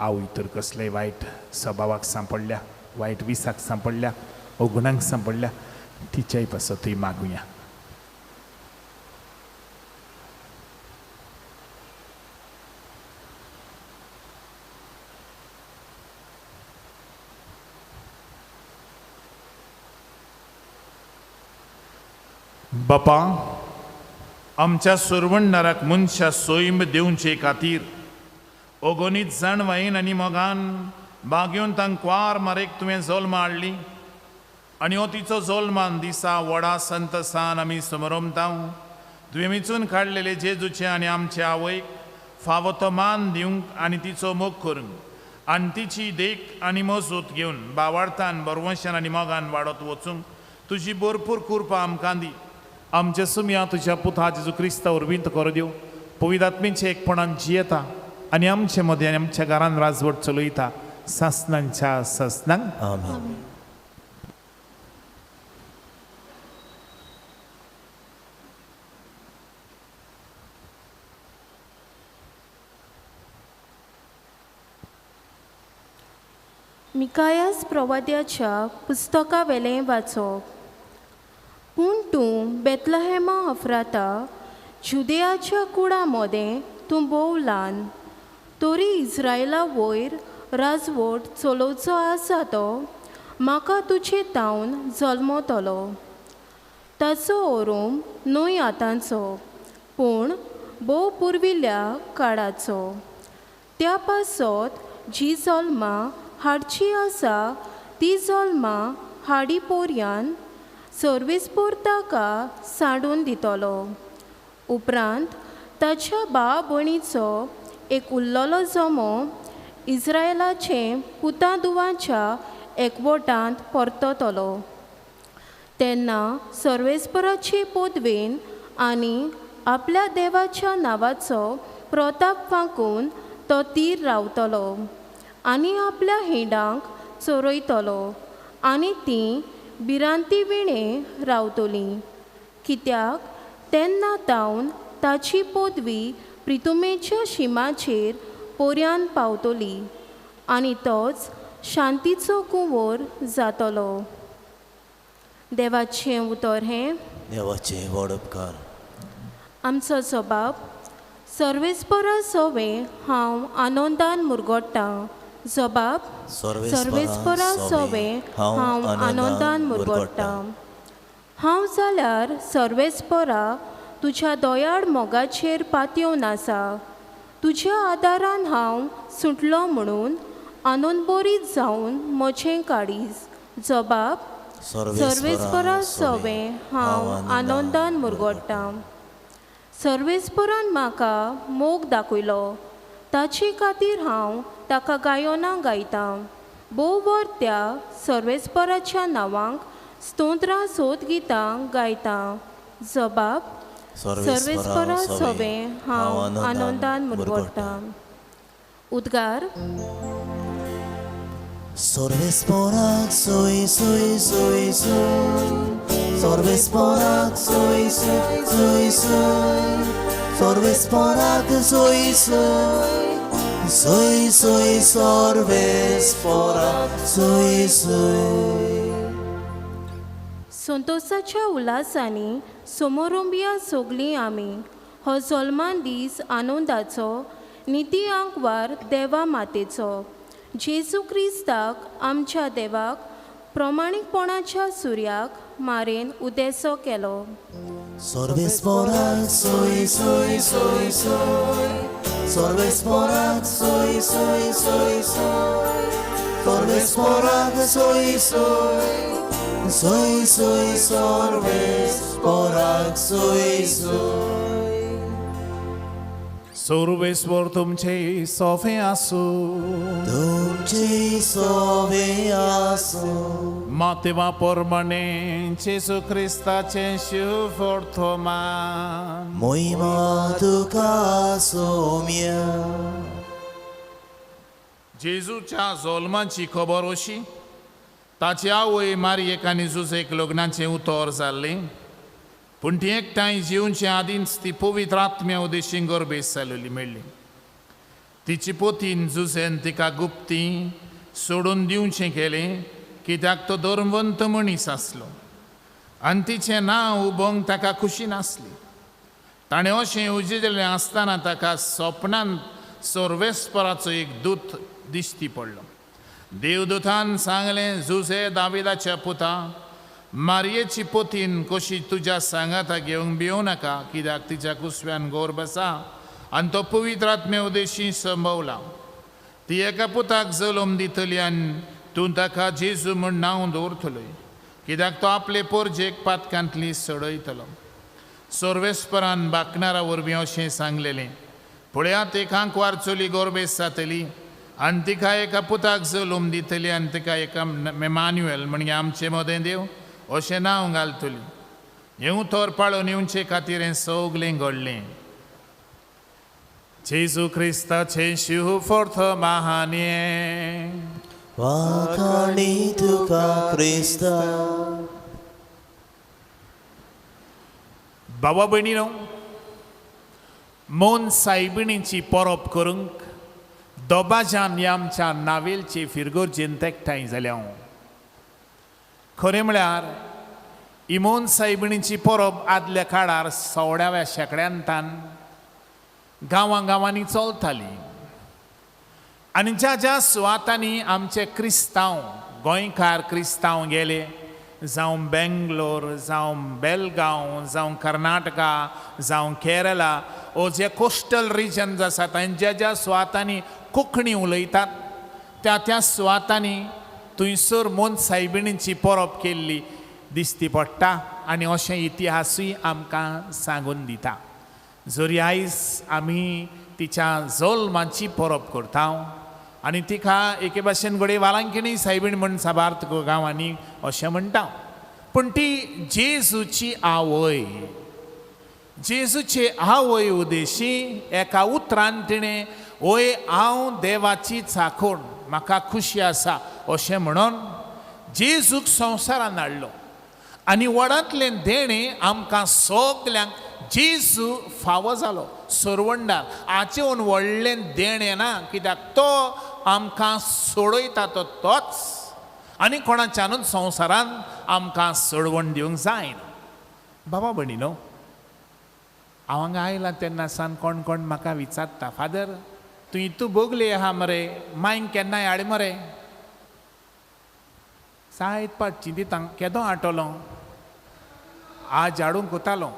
आवय तर कसलेय वायट स्वभावाक सांपडल्या, वायट विसाक सांपडल्या, अवगुणांक सांपडल्या, तिच्याय पासतूय मागुया. बापा, आमच्या सुरवणदाराक मनशा सोयम दिवचे खातीर अगणीत जाणवायेन आनी मोगान बागेवन तांकां मारेक तुवें जल्म हाडली आनी हो तिचो जल्मान दिसा व्हडा संतसान आमी समरमता. तुवें विचून काडलेले जेजूचे आनी आमचे आवयक फावो तो मान दिवंक आनी तिचो मोग करूंक आनी तिची देख आनी मजूत घेवन बावार्थान बरवंशान आनी मोगान वाडत वचूंक तुजी भरपूर कृपा आमकां दी. आमच्या सुमया तुज्या पुता जेजू क्रिस्ता वरवीं तुका दिव पवित्र आत्म्याचे एकपणान जियेता आनी आमचे मदें आनी आमच्या घरान राजवट चलयता सासनांच्या सासनांक. आमेन. मिकायास प्रवाद्याच्या पुस्तकावेलें वाचप. पूण तूं बेतलहेमा अफ्राता जुदेयाच्या कुडा मोदें तूं भोव ल्हान, तरी इस्रायला वयर राजवट चलोवचो आसा तो म्हाका तुजे तावन जल्मतलो. ताचो ओरोम न्हय आतांचो पूण भोव पुर्विल्ल्या काळाचो. त्या पासत जी जल्मां हाडची आसा ती जल्मां हाडी पोरयान सर्वीसपूर ताका सांडून दितलो. उपरांत ताच्या भाव भयणीचो एक उरलेलो जमो इस्रायलाचे पुता दुवांच्या एकवटांत परततलो. तेन्ना सर्वेस्पराचे पदवेन आनी आपल्या देवाच्या नांवाचो प्रताप फांकून तो तीर रावतलो आनी आपल्या हिंडांक चरयतलो आनी तीं भिरांती विणें रावतलीं. कित्याक तेन्ना तावन ताची पदवी प्रितुमेच्या शिमाचेर पोऱ्यान पावतली आनी तोच शांतीचो कुंवर जातलो. देवाचें उतर हें. देवाचें व्हड उपकार. आमचो जबाब सर्वेस्परा सोवे हांव आनंदान मुरगोट्टां. जबाब सर्वेस्परा सोवे हांव आनंदान मुरगोट्टां. हांव जाल्यार सर्वेस्परा तुज्या दयाळ मोगाचेर पातयेवन आसा. तुज्या आदारान हांव सुटलो म्हणून आनंदबरीत जावन म्हजें काळीज. जबाब सर्वेस्परा सोवे हांव आनंदान मुरगोट्टां. सर्वेस्परान म्हाका मोग दाखयलो, ताचे खातीर हांव ताका गायनां गायतां. भोव वर त्या सर्वेस्पराच्या नांवांक स्तोत्रां सोद गितां गायतां. जबाब सर्वेस्परा सोवे हांव आनंदान मुरगोट्टां. उद्गार. सर्वेस्पराक सोय सोय सोय सोय, सर्वेस्पराक सोय सोय सोय सोय, सर्वेस्पराक सोय सोय सोय सोय, सर्वेस्पराक सोय सोय. संतोषाच्या उल्हासांनी समोरंबिया सोगलीं आमी हो जल्मान दीस आनंदाचो निती आंकवार देवा मातेचो. जेजू क्रिस्ताक आमच्या देवाक प्रमाणीकपणाच्या सुर्याक मारेन उदेसो केलो. सर्वेस्पराक सोय सोय सोय सोय, सर्वेस्पराक सोय सोय सोय सोय, सर्वेस्पराक सोय सोय सोय सोय, सर्वेस्पराक सोय सोय. सर्वेस्वर तुमचे सोफे आसूं. तुमचे सोवे आसूं. मातेवा प्रमाणे जेजू क्रिस्ताचें शिवफोर्थमान. मोहिमा तुका सोम्या. जेजूच्या जोल्माची खबर अशी, ताची आवय मारयेक आनी जुजेक लग्नाचें उतर जाल्लें, पूण ती एकठांय जिवचे आदींच ती पवित्र आत्म्या उदेशी गर्भेस जाल्ली मेळ्ळी. तिची पोतीन जुजेन तिका गुप्ती सोडून दिवचें केलें, कित्याक तो धर्मवंत मनीस आसलो आनी तिचें नांव उबोंक ताका खुशी नासली. ताणें अशें उजिल्लें आसतना ताका सपनांत सर्वेस्पराचो एक दूत दिश्टी पडलो. देवदूतान सांगलें, जुजे दाविदाच्या पुता, मारयेची पोतीन कशी तुज्या सांगाता घेवंक भिवं नाका, कित्याक तिच्या कुसव्यान गोरब आसा आनी तो पवित्र आत्मे उदेशी संभवला. ती एका पुताक जल्म दितली आनी तूं ताका जेजू म्हूण नांव दवरतलोय, कित्याक तो आपले पोरजेक पातकांतली सोडयतलो. सर्वेस्परान बाकणारा वरवीं अशें सांगलेलें, पळयात एक आंकवार चली गोरबेस जातली आनी तिका एका पुताक जल्म दितली आनी तिका एका एमान्युएल म्हणजे आमचे मदें देव अशें नांव घालतली. हें उतर पाळून येवचे खातीर हें सगलें घडलें. जेजू क्रिस्ताचें शिवफोर्थ महाने. वाखाणी तुका क्रिस्ता. बाबा भयणीनो, मोन सायबिणीची परब करूंक दोबाजान ह्या आमच्या नावेलचे फिरगोर्जेन एकठांय जाल्या. खरें म्हळ्यार इमोन सायबिणीची परब आदल्या काळार 16व्या शेंकड्यांतान गांवां गांवांनी चलताली आनी ज्या ज्या सुवातांनी आमचे क्रिस्तांव गोंयकार क्रिस्तांव गेले, जावं बेंगलोर, जावं बेलगांव, जावं कर्नाटका, जावं केरला, ओ जे कोस्टल रिजन्स आसात आनी ज्या ज्या सुवातांनी कोंकणी उलयतात त्या त्या सुवातांनी थंयसर मोन सायबिणीची परब केल्ली दिसती पडटा आनी अशें इतिहासूय आमकां सांगून दिता. जरी आयज आमी तिच्या जल्माची परब करता आनी तिका एके भाशेन घडये वालांकिणी सायबीण म्हण साबार गांवांनी अशें म्हणटा, पूण ती जेजूची आवय. जेजूचे आवय उदेशी एका उतरान तिणें ओय हांव देवाची चाखोण, म्हाका खुशी आसा अशें म्हणून जेजूक संवसारान हाडलो आनी व्हडांतलें देणें आमकां सगल्यांक जेजू फावो जालो. सरवंडार हाचेहून व्हडलें देणें ना, कित्याक तो आमकां सोडयता तो तोच आनी कोणाच्यानूच संवसारान आमकां सोडवण दिवंक जायना. बाबा भयणीनो, हांव हांगा आयलां तेन्ना सान कोण कोण म्हाका विचारता, फादर तूं इतू बोगले आहा मरे, मायंक केन्नाय हाड मरे. जायत पाट चिंतिता केदो आटोलो, आज हाडूंक वतालो.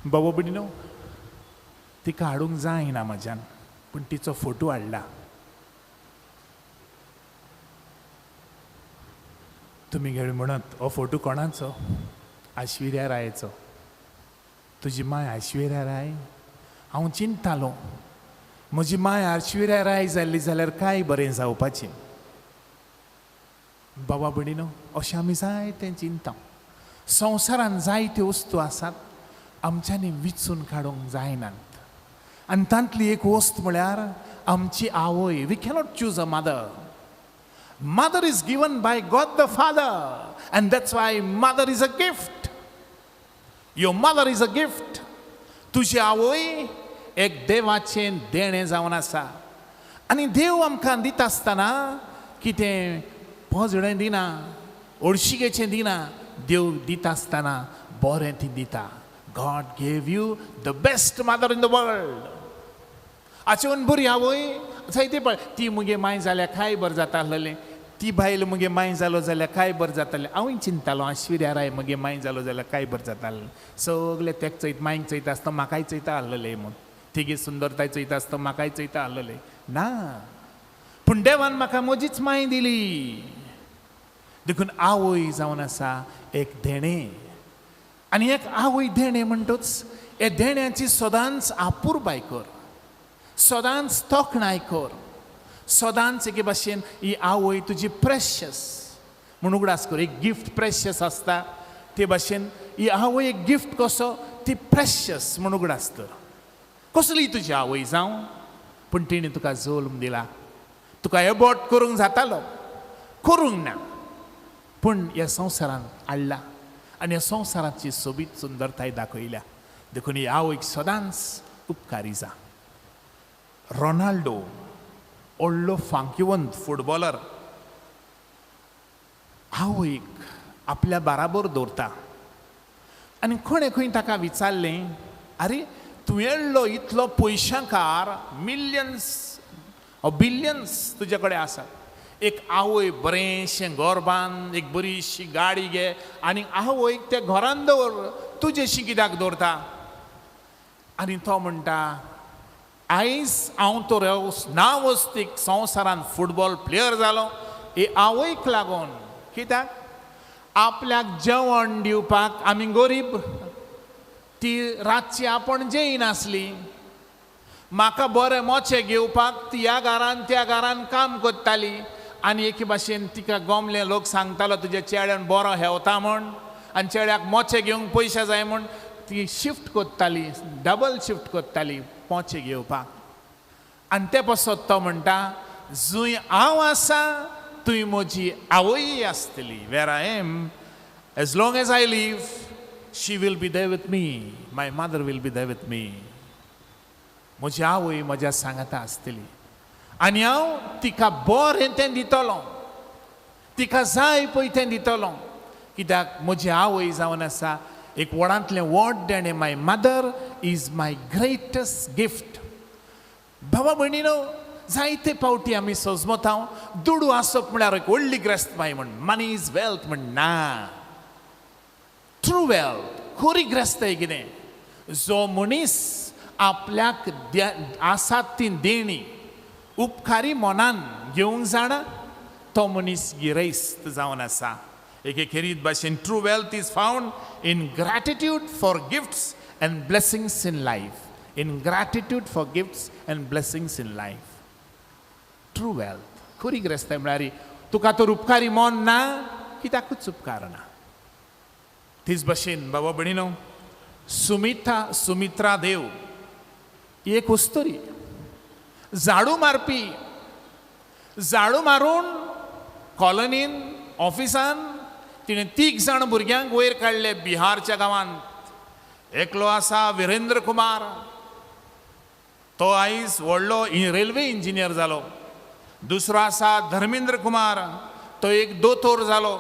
बाबा भयणीनो, तिका हाडूंक जायना म्हज्यान, पूण तिचो फोटो हाडला. तुमी घडये म्हणत हो फोटो कोणाचो? ऐश्वर्या रायचो. तुजी माय ऐश्वर्या राय? हांव चिंतालो म्हजी माय ऐश्वर्या राय जाल्ली जाल्यार काय बरें जावपाचें. बाबा भयणीनो, अशें आमी जायतें चिंता. संवसारान जायत्यो वस्तू आसात आमच्यांनी विचून काडूंक जायनात आनी तांतली एक वस्त म्हळ्यार आमची आवय. We cannot choose a mother. Mother is given by God the Father, and that's why mother is a gift. Your mother is a gift. तुजी आवय एक देवाचें देणें जावन आसा आनी देव आमकां दिता आसतना कितें पोजडें दिना, ओडशिकेचें दिना, देव दिता आसतना बरें ती दिता. God gave you the best mother in the world. हाचेहून बरी आवय जायते पळय. ती मुगे माय जाल्यार काय बरें जाता आसलें, ती बायल मुगे माय जालो जाल्यार काय बरें जातालें. हांवूय चिंतालो ऐश्वर्या राय मुगे माय जालो जाल्यार काय बरें जातालें. सगळे तेक चोयत मायक चोयता आसतना म्हाकाय चोयता आसलें म्हूण, तिगे सुंदरताय चोयता आसतना म्हाकाय चोयता आसलें ना. पूण देवान म्हाका म्हजीच माय दिली. देखून आवय जावन आसा एक देणें, आनी एक आवय देणें म्हणटूच हे देण्याची सदांच आपुरबाय कर, सदांच तोखणाय कर, सदांच एके भाशेन ही आवय तुजी प्रेशस म्हूण उगडास कर. एक गिफ्ट प्रेशस आसता ते भाशेन ही आवय एक गिफ्ट कसो ती प्रेशस म्हूण उगडास कर. कसली तुजी आवय जावं, पूण तिणें तुका जल्म दिला, तुका एबॉर्ट करूंक जातालो, करूंक ना, पूण ह्या संवसारांत हाडला आनी ह्या संवसाराची सोबीत सुंदरताय दाखयल्या. देखून ही आवयक सदांच उपकारी जा. रोनाल्डो व्हडलो फांकिवंत फुटबॉलर आवयक आपल्या बाराबर दवरता आनी कोणें खंय ताका विचारलें, आरे तूं येयल्लो इतलो पयशांकार, मिलियन्स बिलियन्स तुजे कडेन आसात, एक आवय बरेंशें घर बांद, एक बरीशी गाडी घे आनी आवयक त्या घरान दवर, तुजेशी कित्याक दवरता? आनी तो म्हणटा, आयज हांव तर नांवस्तीक संवसारांत फुटबॉल प्लेयर जालो हे आवयक लागून. कित्याक? आपल्याक जेवण दिवपाक आमी गरीब, ती रातची आपूण जेयनासली, म्हाका बरें मोचे घेवपाक ती ह्या घरान त्या घरान काम करताली आनी एके भाशेन तिका गोमले लोक सांगतालो तुज्या चेड्यान बरो हेवता म्हूण आनी चेड्याक मोचे घेवंक पयशे जाय म्हूण ती शिफ्ट करताली, डबल शिफ्ट करताली मोचे घेवपाक. आनी ते पासत तो म्हणटा, जंय हांव आसा थंय म्हजी आवय आसतली. Where I am as long as I live she will be there with me, my mother will be there with me. म्हजी आवय म्हज्या सांगाता आसतली आनी हांव तिका बरें तें दितलो, तिका जाय पळय तें दितलो. कित्याक म्हजी आवय जावन आसा एक व्हडांतलें व्हड देणें. My mother is my greatest gift. भावा भयणीनो, जायते फावटी आमी सजमता दुडू आसप म्हळ्यार एक व्हडली ग्रेस्तमाय म्हण, मनी is wealth म्हण. ना, ट्रू वेल्थ, खरी ग्रेस्ताय कितें? जो मनीस आपल्याक आसात ती देणी उपकारी मनान घेवंक जाणा तो मनीस गिरेस्त जावन आसा. एके खेरीत भाशेन true wealth is found in gratitude for gifts and blessings in life. In gratitude for gifts and blessings in life. True wealth, खरी ग्रेस्ताय म्हळ्यार तुका तर उपकारी मन ना, कित्याकूच उपकार ना. तीच भाशेन बाबा भयणीनो, सुमिता सुमित्रा देव ही एक उस्तरी, झाडू मारपी. झाडू मारून कॉलनीन ऑफिसान तिणें 3 जाण भुरग्यांक वयर काडले बिहारच्या गांवांत. एकलो आसा विरेंद्र कुमार, तो आयज व्हडलो रेल्वे इंजिनियर जालो. दुसरो आसा धर्मेंद्र कुमार, तो एक दोतोर जालो.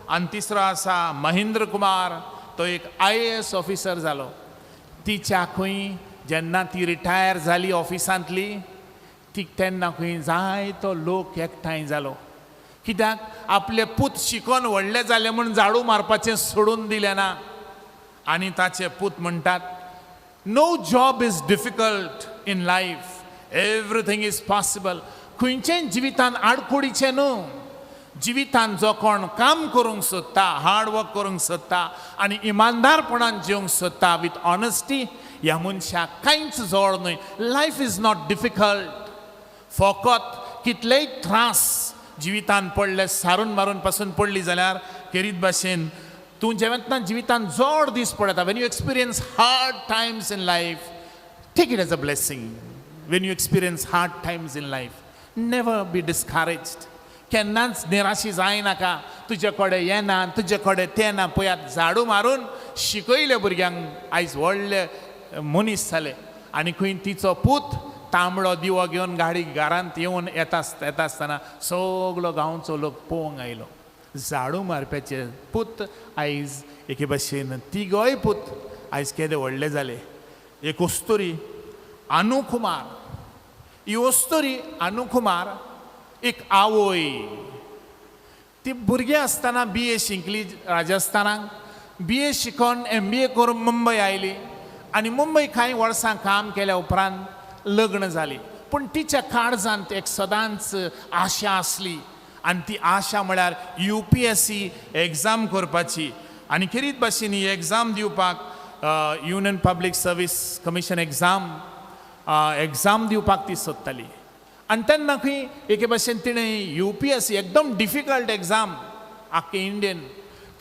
आनी तिसरो आसा महेंद्र कुमार, तो एक IAS officer जालो. तिच्या खंय जेन्ना ती रिटायर जाली ऑफिसांतली, ती तेन्ना खंय जायतो लोक एकठांय जालो. कित्याक? आपले पूत शिकोन व्हडले जाले म्हूण झाडू मारपाचें सोडून दिलें ना. आनी ताचे पूत म्हणटात, no job is difficult in life, everything is possible. खंयचेय जिवितान आडखोडीचें न्हू, जिवितान जो कोण काम करूंक सोदता, हार्ड वर्क करूंक सोदता आनी इमानदारपणान जिवंक सोदता विथ ऑनेस्टी, ह्या मनशाक कांयच जोड न्हय. Life is not difficult. फकत कितलेय त्रास जिवितान पडले, सारून मारून पासून पडली जाल्यार खेरीत भाशेन तूं जेन्ना जिवितान जोड दीस पडटा, when you experience hard times in life, take it as a blessing. When you experience hard times in life, never be discouraged. केन्नाच निराशी जायनाका, तुजे कडेन येना, तुजे कडेन तें ना. पळयात, झाडू मारून शिकयले भुरग्यांक, आयज व्हडले मनीस जाले. आनी खंय तिचो पूत तांबडो दिवो घेवन गाडी घरांत येवन येता येता आसतना सगलो गांवचो लोक पळोवंक आयलो. झाडू मारप्याचे पूत आयज एके भाशेन तिगोय पूत आयज केदे व्हडले जाले. एक अस्तुरी अनुकुमार, ही अस्तुरी अनुकुमार एक आवय, ती भुरगीं आसतना BA शिकली राजस्थानाक, BA शिकोन MBA करून मुंबय आयली आनी मुंबय कांय वर्सां काम केल्या उपरांत लग्न जाली. पूण तिच्या काळजांत एक सदांच आशा आसली आनी ती आशा म्हळ्यार UPSC exam करपाची. आनी खेरीत भाशेन ही एग्जाम दिवपाक Union Public Service Commission exam exam दिवपाक ती सोदताली. आनी तेन्ना खंय एके भाशेन तिणें UPSC एकदम डिफिकल्ट एग्जाम आख्खे इंडियन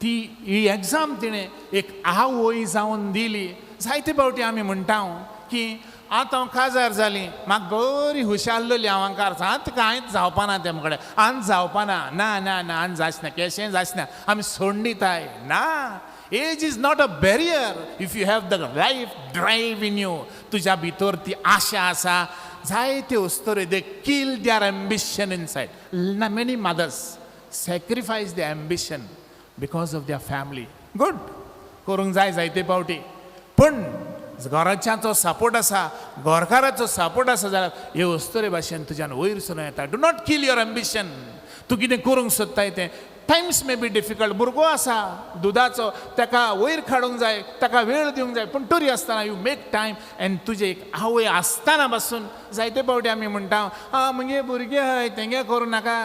ती ही एग्जाम तिणें एक आवय जावन दिली. जायते फावटी आमी म्हणटा की आतां हांव काजार जाली, म्हाका बरी हुशारलेली हांव आतां कांयच जावपाना तेम कडेन, आनी जावपाना, ना ना ना, आनी जायच ना, केशें जायच ना, आमी सोडून दिताय. ना, age is not a barrier if you have the life drive in you. तुज्या भितर ती आशा आसा. जायत्यो अस्तुऱ्यो they kill their ambition inside. ना, many mothers sacrifice the ambition because of their family. Good, करूंक जाय जायते फावटी, पूण घराच्यांचो सपोर्ट आसा, घरकाराचो सपोर्ट आसा जाल्यार हे अस्तुरे भाशेन तुज्यान वयर सरून येता. Do not kill your ambition. तूं कितें करूंक सोदताय तें, times may be difficult, भुरगो आसा दुदाचो, ताका वयर काडूंक जाय, ताका वेळ दिवंक जाय, पूण तरी आसतना you make time. And तुजें एक आवय आसतना पासून जायते फावटी आमी म्हणटा आं म्हगे भुरगे आहाय तेंगे करूं नाका,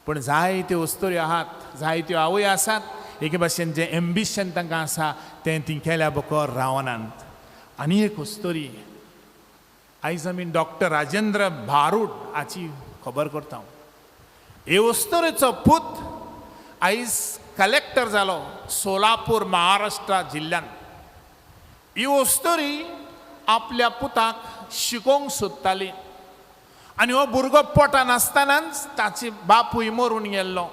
पूण जायत्यो अस्तुऱ्यो आहात, जायत्यो आवय आसात एके भाशेन जें एम्बिशन तांकां आसा तें ती केल्या बगर रावनात. आनी एक अस्तुरी आयज आमी डॉक्टर राजेंद्र भारूड हाची खबर करता. हे अस्तुरेचो पूत आयज कलेक्टर जालो सोलापूर महाराष्ट्र जिल्ल्यांत. ही अस्तुरी आपल्या पुताक शिकोवंक सोदताली आनी हो भुरगो पोटान आसतनाच ताची बापूय मरून गेल्लो.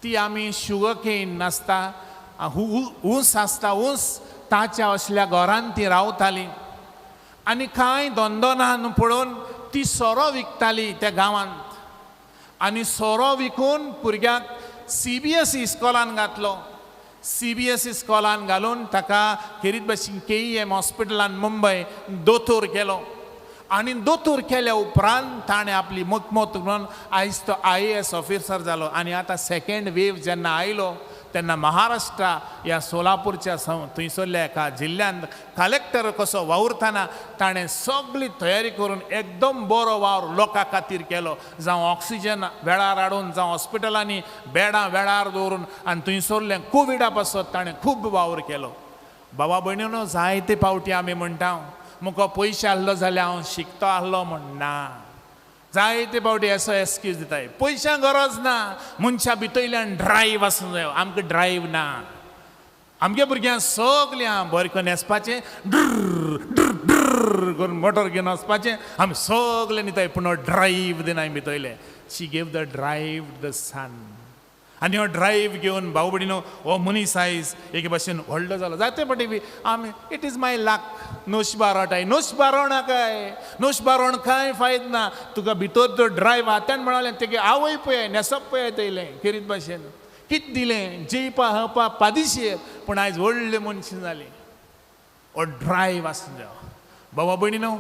ती आमी शुगर केन नासता, ऊस आसता, ऊस ताच्या असल्या घरान ती रावताली आनी कांय धंदो ना न्हू पळोवन ती सोरो विकताली त्या गांवांत. आनी सोरो विकून भुरग्याक CBSE इस्कॉलान घातलो. CBSE इस्कॉलान घालून ताका खेरीत भाशेन KEM हॉस्पिटलान मुंबय दोतोर केलो. आनी दोतोर केल्या उपरांत ताणें आपली मकमत म्हणून आयज तो IAS officer जालो. आनी आतां सेकेंड वेव जेन्ना आयलो तेन्ना महाराष्ट्र ह्या सोलापूरच्या थंयसरल्या एका जिल्ल्यांत कलेक्टर कसो वावुरतना ताणें सगळी तयारी करून एकदम बरो वावर लोकां खातीर केलो. जावं ऑक्सिजन वेळार हाडून, जावं हॉस्पिटलांनी बेडां वेळार दवरून, आनी थंयसरलें कोविडा पासत ताणें खूब वावर केलो. बाबा भयणीनो, जायते फावटी आमी म्हणटा मुको पयशे आहलो जाल्यार हांव शिकतो आहलो म्हण ना, जायते फावटी असो एक्सक्यूज दिताय. पयशांक गरज ना, मनशा भितरल्यान ड्रायव आसूंक जायो. आमकां ड्रायव ना. आमगे भुरग्यांक सगळें आहा बरें करून न्हेसपाचें, ड्र ड्र ड्र करून मोटर घेवन वचपाचें, आमी सगळें दिताय, पूण हो ड्रायव दिनाय भितरले. She gave the drive the son. आनी हो ड्रायव घेवन भाव भयणीनो हो मनीस आयज एके भाशेन व्हडलो जालो. जायते फावटी बी आमी it is my luck, नोशबा रोटाय, नोशबा रोणाकाय, नोशबा रोण कांय फायद ना. तुका भितर तो ड्रायव आहा. तेन्ना म्हणलें तेगे आवय पळय न्हेसप पळय तेयलें खेरीत भाशेन कितें दिलें जेयपा हपा पादिशेर, पूण आयज व्हडले मनशां जालीं. हो ड्रायव आसूं जाय. बाबा भयणीनो,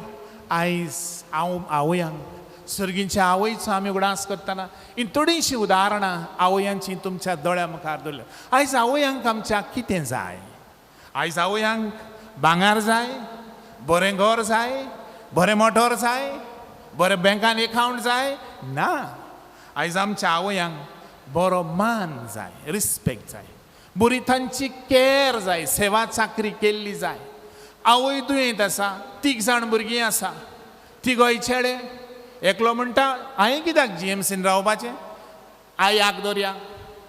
आयज हांव आवयांक सर्गींच्या आवयचो आमी उगडास करतना ही थोडीशीं उदाहरणां आवयांची तुमच्या दोळ्या मुखार दवरल्या. आयज आवयांक आमच्या कितें जाय? आयज आवयांक भांगर जाय, बरें घर जाय, बरें मोटर जाय, बरें बँकान एकावंट जाय ना. आयज आमच्या आवयांक बरो मान जाय, रिस्पेक्ट जाय, बरी तांची कॅर जाय, सेवा चाकरी केल्ली जाय. आवय दुयेंत आसा, तीग जाण भुरगीं आसा, तिगोय चेडे, एकलो म्हणटा हांवें कित्याक GMCन रावपाचें, आयाक दवरया,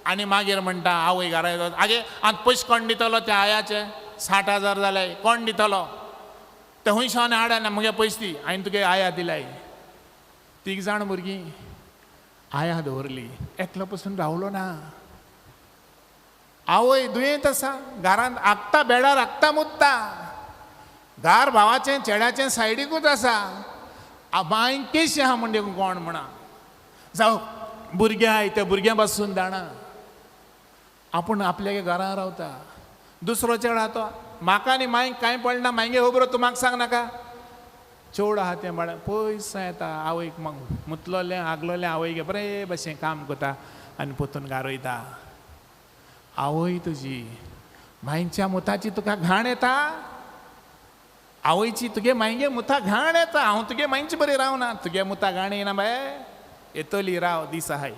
आनी मागीर म्हणटा आवय घरा येता, आगे आतां पयशे कोण दितलो त्या आयाचे 60,000 जाले कोण दितलो, ते खंय सावन हाडना म्हगे पयशे दी, हांवें तुगे आया दिलाय. तीग जाण भुरगीं आया दवरली, एकलो पसून रावलो ना. आवय दुयेंत आसा, घरांत आगता बेडार आगता मुत्ता, दार भावाचें चेड्याचें सायडीकूच आसा. बांय केशी आहा म्हणजे कोण म्हणा, जावं भुरग्यां आय त्या भुरग्यां पासून दाणां आपूण आपल्या घरां रावता. दुसरो चेडो तो म्हाका आनी मांयक कांय पडना, मांयगे खबर तूं म्हाका सांग नाका. चेडो आहा तें म्हळ्यार पयस येता आवयक मग मुतलोलें आगलोलें आवयक बरें भशेन काम करता आनी पोतून गारयता. आवय तुजी मांयच्या मुताची तुका घाण येता. आवयची तुगे मायगे मुता घाण येता, हांव तुगे मायचे बरें रावना, तुगे मुता घाण येना बाये, येतली राव दीस आहाय,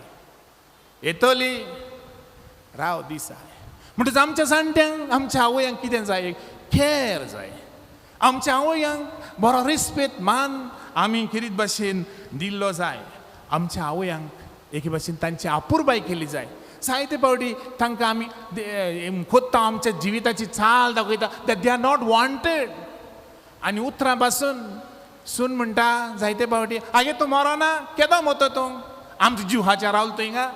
येतली राव दीस आहाय. म्हणटच आमच्या जाणट्यांक आमच्या आवयांक कितें जाय? केर जाय. आमच्या आवयांक बरो रिस्पेद मान आमी खेरीत भाशेन दिल्लो जाय. आमच्या आवयांक एके भाशेन तांची आपुरबाय केली जाय. जायते फावटी तांकां आमी खोत्ता आमच्या जिविताची चाल दाखयता that they are not wanted. आनी उतरां पासून सून म्हणटा जायते फावटी, आगे तूं मरोना, केदो मोतो तूं, आमचो जीव हाच्या रावलो तूं हिंगा.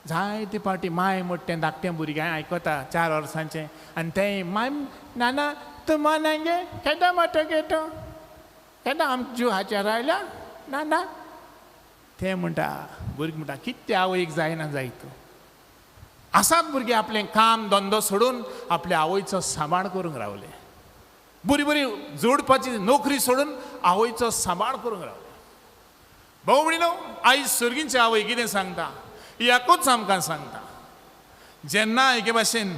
जायते फावटी माय मोट्टें धाकटें भुरग्यांक आयकता 4 वर्सांचें, आनी तें माय नाना तूं मना गे, केदो मोटो गे तूं, केदो आमचो जीव हाच्या रावल्या नाना. तें म्हणटा भुरगीं म्हणटा कितें आवयक जायना जाय तूं. आसात भुरगीं आपलें काम धंदो सोडून आपल्या आवयचो सांबाळ करूंक रावले, बरी बरी जोडपाची नोकरी सोडून आवयचो सांबाळ करूंक रावले. भाऊ भयणीनो, आयज सर्गींची आवय कितें सांगता, याकूच आमकां सांगता, जेन्ना एके भाशेन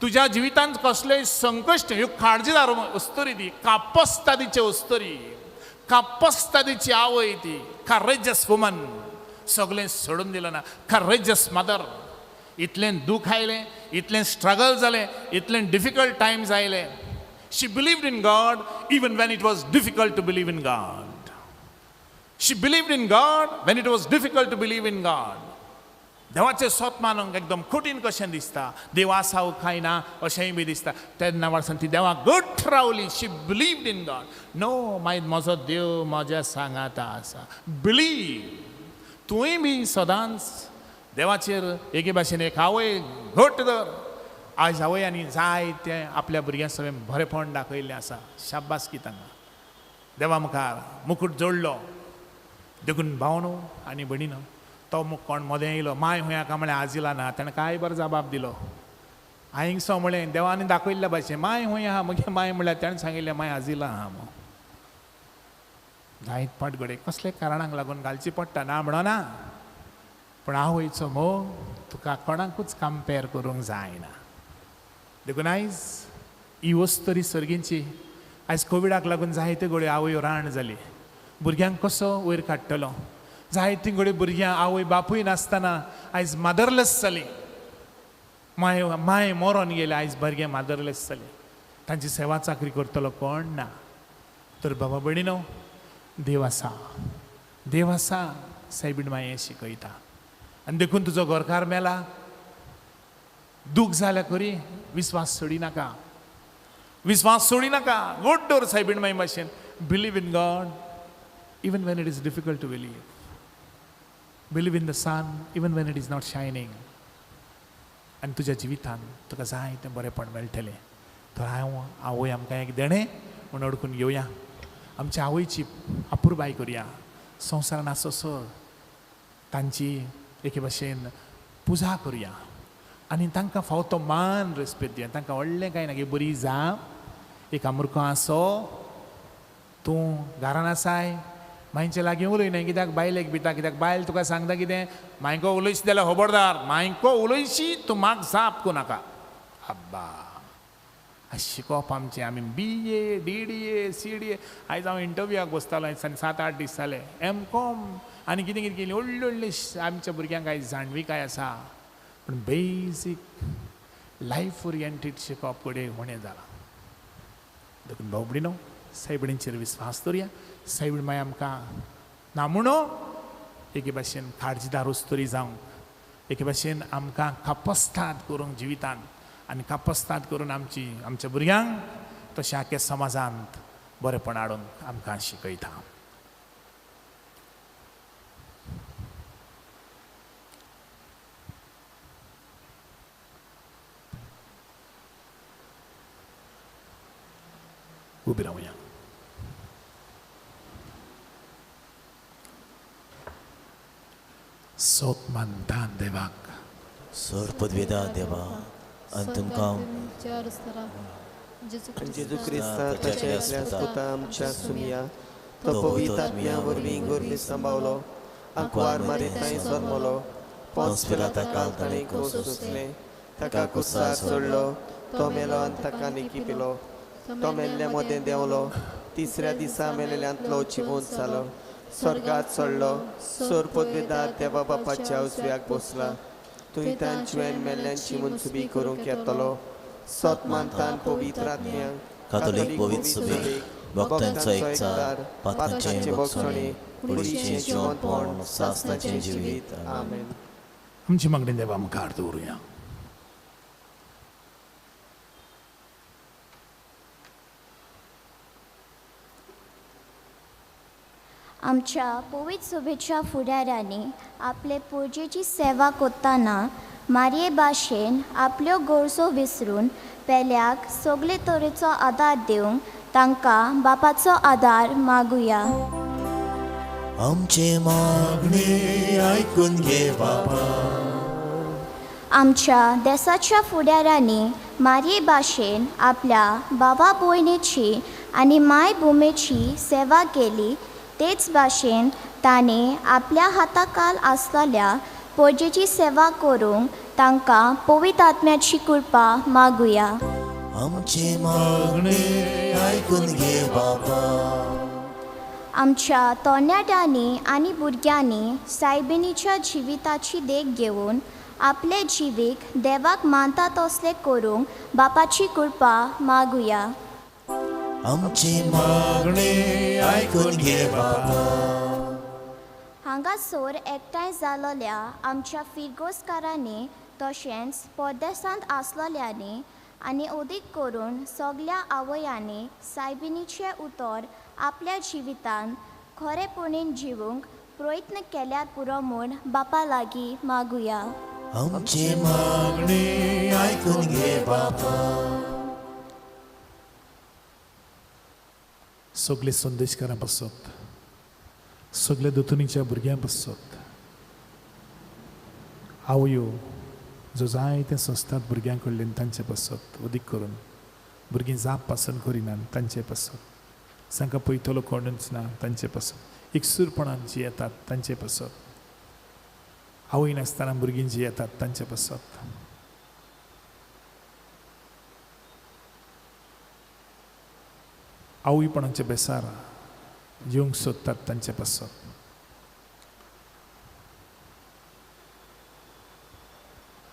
तुज्या जिवितांत कसलेय संकश्ट, ह्यो काळजीदार अस्तुरी ती, कापस्तादीची अस्तुरी, कापस्तादीची आवय ती, करेजस वुमन, सगळें सोडून दिलें ना, करेजस मदर. इतलें दूख आयलें, इतलें स्ट्रगल जालें, इतलें डिफिकल्ट टायम्स आयले. She believed in God even when it was difficult to believe in God. She believed in God when it was difficult to believe in God. देवाचें सोत मानूंक एकदम कठीण कशें दिसता, देव आसा काय ना अशेंय बी दिसता, तेन्ना वर्सान ती देवाक घट रावली. She believed in God. No, मागीर म्हजो देव म्हज्या सांगाता आसा. बिलीव. तुवें बी सदांच देवाचेर एके भाशेन एक आवय घट धर. आयज आवय जाय तें आपल्या भुरग्यां सगळें बरेंपण दाखयल्लें आसा. शाबासकी तांकां. देवा मुखार मुकूट जोडलो. देखून भावनो आनी भयणीनो, तो कोण मदें येयलो, माय हुंय हाका म्हळें आजिला ना, ताणें कांय बरो जबाब दिलो. हांवें सो म्हळें देवान दाखयल्ल्या भाशेन माय हुंय आहा, मगे माय म्हळ्यार ताणें सांगिल्लें माय आजिला आहा. मग जायत पाट घडये कसले कारणांक लागून घालची पडटा, ना म्हणना, पूण आवयचो मोग तुका कोणाकूच कंपेर करूंक जायना. देखून आयज ही वस्तरी सर्गींची, आयज कोविडाक लागून जायते घडये आवय राण जाली, भुरग्यांक कसो वयर काडटलो, जायतीं घडये भुरग्यां आवय बापूय नासतना आयज मदरलेस जाली, माय माय मरोन गेले, आयज भुरगें मदरलेस जालें, तांची सेवा चाकरी करतलो कोण ना. तर बाबा भयणीनो, देव आसा, देव आसा, सायबीण माय शिकयता. आनी देखून तुजो घरकार मेला, दूख जाल्या खरी, विस्वास सोडी नाका, विस्वास सोडी नाका. गोड दवर सायबीण माय भाशेन. Believe in God even when it is difficult to believe. Believe in the sun even when it is not shining. आनी तुज्या जिवितान तुका जाय तें बरेंपण मेळटलें. तर हांव आवय आमकां एक देणें म्हूण अडकून घेवया, आमच्या आवयची अपुरबाय करुया. संवसारान आसोसर तांची एके भाशेन पुजा करुया आनी तांकां फावो तो मान रेस्पेद दिया. तांकां व्हडलें कांय ना, की बरी जाप, एक आमुरको आसो, तूं घरान आसाय, मांयचे लागीं उलयना कित्याक बायलेक भिता, कित्याक बायल तुका सांगता कितें, मांयको उलयशी जाल्यार खबरदार, मांयको उलयशी तूं म्हाका जाप करूं नाका. आब्बा, शिकोवप आमचें. आमी BA DDA CDA, आयज हांव इंटरव्यूआक बसतालो आनी 7-8 दीस जाले, MCom आनी कितें कितें केली, व्हडली व्हडली आमच्या भुरग्यांक आयज जाणविकाय आसा, पूण बेजीक लायफ ओरिएंटेड शिकोवप कडेन उणें जालां. देखून भाव भयणीनो, सायबिणीचेर विस्वास दवरया. सायबीण माय आमकां ना म्हणो एके भाशेन काळजीदार उस्तुरी जावंक, एके भाशेन आमकां कापस्ताद करूंक जिवितान, आनी कापस्ताद करून आमची आमच्या भुरग्यांक तशें आख्या समाजांत बरेंपण हाडूंक आमकां शिकयता. उबी रावया. सोत मानता देवाक, सर पदवेदा देवा, आनी तुमकां जेजू क्रिस्ता ताच्या एकल्या पुता आमच्या सुमया, तो पवित्र आत्म्या वरवीं गोरवी सांबावलो, आंकवार मारीत जल्मलो, पोंस पिलाता काल ताणें कोस सोंसलें, ताका कुसार सोडलो, तो मेलो आनी ताका निकी पिलो, तो मेल्ल्या मदें देंवलो, तिसऱ्या दिसा मेलेल्यांतलो जिवंत जालो, स्वर्गात चडलो, सोर पदवेदार देवा बापाच्या उजव्याक बसला. थंय तांची मेल्ल्यांची मनसुबी करूंक येतलो. सत मानतान पवित्र आत्म्यांक, कातोलीक पवित्र सभेक, भक्तांचो एकचार, पातकांचें भोगसणें, कुडीचें जिवंतपण, सासणाचें जिवीत. आमेन. आमची मागणी देवा मुखार दवरुया. आमच्या पवित्र सभेच्या फुडाऱ्यांनी आपले पुजेची सेवा करतना मारये भाशेन आपल्यो गरजो विसरून पेल्याक सगळे तरेचो आदार दिवंक तांकां बापाचो आदार मागुया. आमचे मागणे आयकून घे बापा. आमच्या देसाच्या फुडाऱ्यांनी मारये भाशेन आपल्या बाबा भयणीची आनी मायभुमेची सेवा केली, तेच भाशेन ताणें आपल्या हाताखाल आसलेल्या परजेची सेवा करूंक तांकां पवित्र आत्म्याची कृपा मागुया. आमचे मागणे आयकून घे बापा. आमच्या तरणाट्यांनी आनी भुरग्यांनी सायबिणीच्या जिविताची देख घेवन आपले जिवीक देवाक मानता तसलें करूंक बापाची कृपा मागुया. आमचे मागणे आयकून घे बापा. हांगासर एकठांय जालोल्या आमच्या फिरगोजकारांनी तशेंच परदेसांत आसलोल्यांनी आनी अदीक करून सगल्या आवयांनी सायबिणीचें उतर आपल्या जिवितांत खरेपणीन जिवूंक प्रयत्न केल्यार पुरो म्हूण बापा लागीं मागुया. आमचे मागणे आयकून घे बापा. सगळे संदेशकारां पासत, सगल्या दोतोनीच्या भुरग्यां पासत, आवयो जो जायते संस्थात भुरग्यां कडल्यान तांचे पासत, अदीक करून भुरगीं जाप पासून करिनात तांचे पासत, तांकां पळयतलो कोणूच ना तांचे पासत, एकसूरपणान जी येतात तांचे पासत, आवय नासतना भुरगीं जी येतात तांचे पासत, आवयपणाचे बेसार येवंक सोदतात तांचे पासत,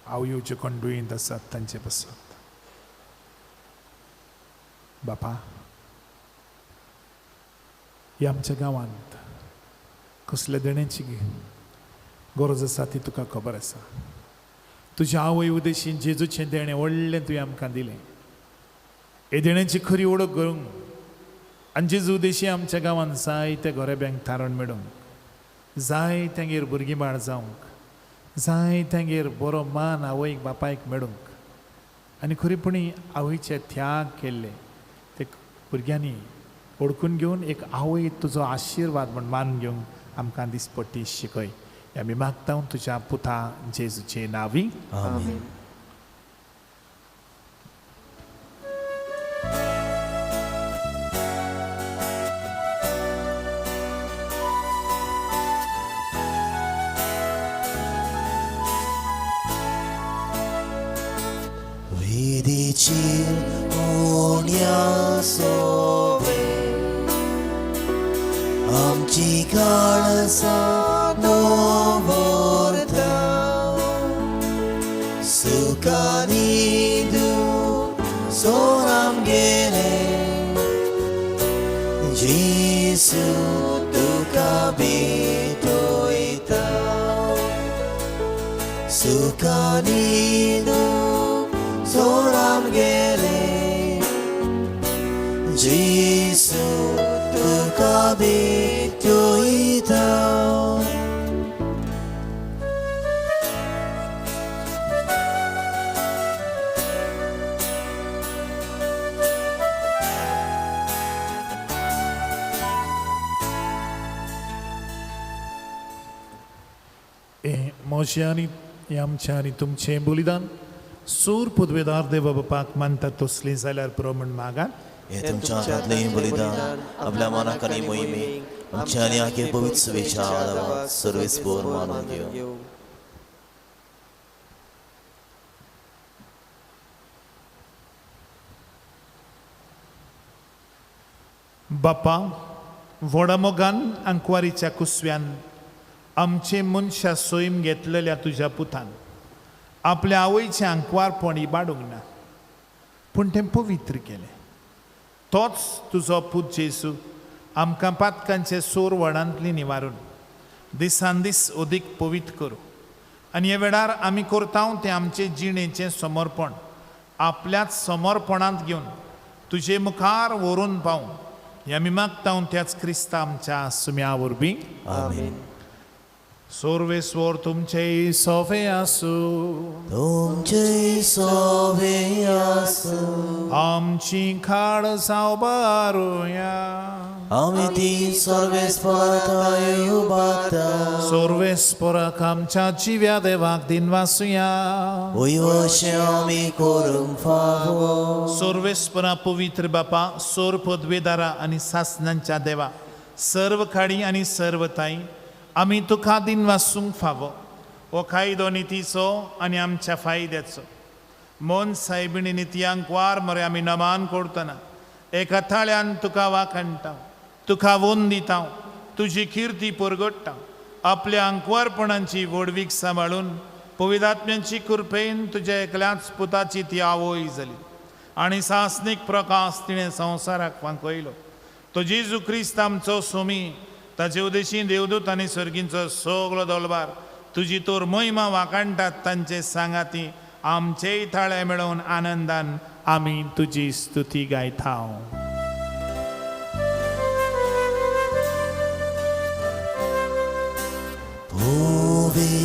आवयो ज्यो कोण दुयेंत आसात तांचे पासत. बापा, ह्या आमच्या गांवांत कसल्या देण्याची गरज आसा ती तुका खबर आसा. तुज्या आवय उदेशीन जेजूचें देणें व्हडलें तुवें आमकां दिलें. हे देण्याची खरी वळख करूंक आनी जेजू उदेशी आमच्या गांवांत जायते गोरेब्यांक थारण मेळूंक, जाय तेंगेर भुरगीं बाळ जावंक, जाय तेंगेर बरो मान आवयक बापायक मेळूंक आनी खरेपणी आवयचे त्याग केल्ले ते भुरग्यांनी ओळखून घेवन एक आवय तुजो आशिर्वाद म्हूण मान घेवंक आमकां दिसपट्टी शिकय. आमी मागता तुज्या पुता जेजूचे नांवी. आमेन. आमची काळसां दवरता, सुखानी दूख सोर आमगेलें, जेजू तुका भेटयता, सुखानी दूख सोर आमगेलें, जेजू तुका भेटयता. म्हजें आनी आमचें आनी तुमचें बलिदान सूर पदवेदार देवा बापाक मानतात तसलीं जाल्यार पुरो म्हूण मागात. हे तुमच्या हातांतलें बलिदान आपल्या मनाक आनी मोहिमेक आमच्या आनी आखे पवित्र सभेच्या आदाराक सर्वेस बोर मानून घेवं. बापा, व्हडा मोगान आंकवारीच्या कुसव्यान आमचे मनशा सोयम घेतलेल्या तुज्या पुतान आपल्या आवयचें आंकवारपण इबाडूंक ना, पूण तें पवित्र केलें. तोच तुजो पूत जेजू आमकां पातकांचे सोर वडांतली निवारून दिसान दीस अदीक पवित्र करूं आनी हे वेळार आमी करता तें आमचे जिणेचें समर्पण आपल्याच समर्पणांत घेवन तुजे मुखार व्हरून पावूं हें आमी मागता त्याच क्रिस्ता आमच्या सुम्या वरवीं. आमेन. सर्वेस्वर तुमचे सोवे आसूं. तुमचे सोवे आसूं. आमची खाड सावबारुया. आमी ती सर्वेस्पराक उबारता. सर्वेस्पराक आमच्या जिव्या देवाक दिनवासुया. वयवशें आमी करूंक फावो. सर्वेस्परा पवित्र बापा, सोर पदवेदारा आनी सासनांच्या देवा, सर्व खाडी आनी सर्व ताई, आमी तुका दिनवासूंक फावो. हो कायदो नितीचो आनी आमच्या फायद्याचो. मन सायबिणी नितयांक वार मरे आमी नमान करतना एका थाळ्यान तुका वाखाणटा, तुका वोन दिता, तुजी किर्ती परगट्टा. आपल्या आंकवारपणाची व्हडवीक सांबाळून पवित्र आत्म्यांची कृपेन तुज्या एकल्याच पुताची ती आवय जाली आनी सासनीक प्रकाश तिणें संवसाराक वांकयलो. तो जेजू क्रिस्त आमचो सोमी, ताचे उदेशी देवदूत आनी सर्गींचो सगलो दलबार तुजी तोर महिमा वाखाणटात. तांचे सांगाती आमचेय थाळे मेळोवन आनंदान आमी तुजी स्तुती गायता. Povi,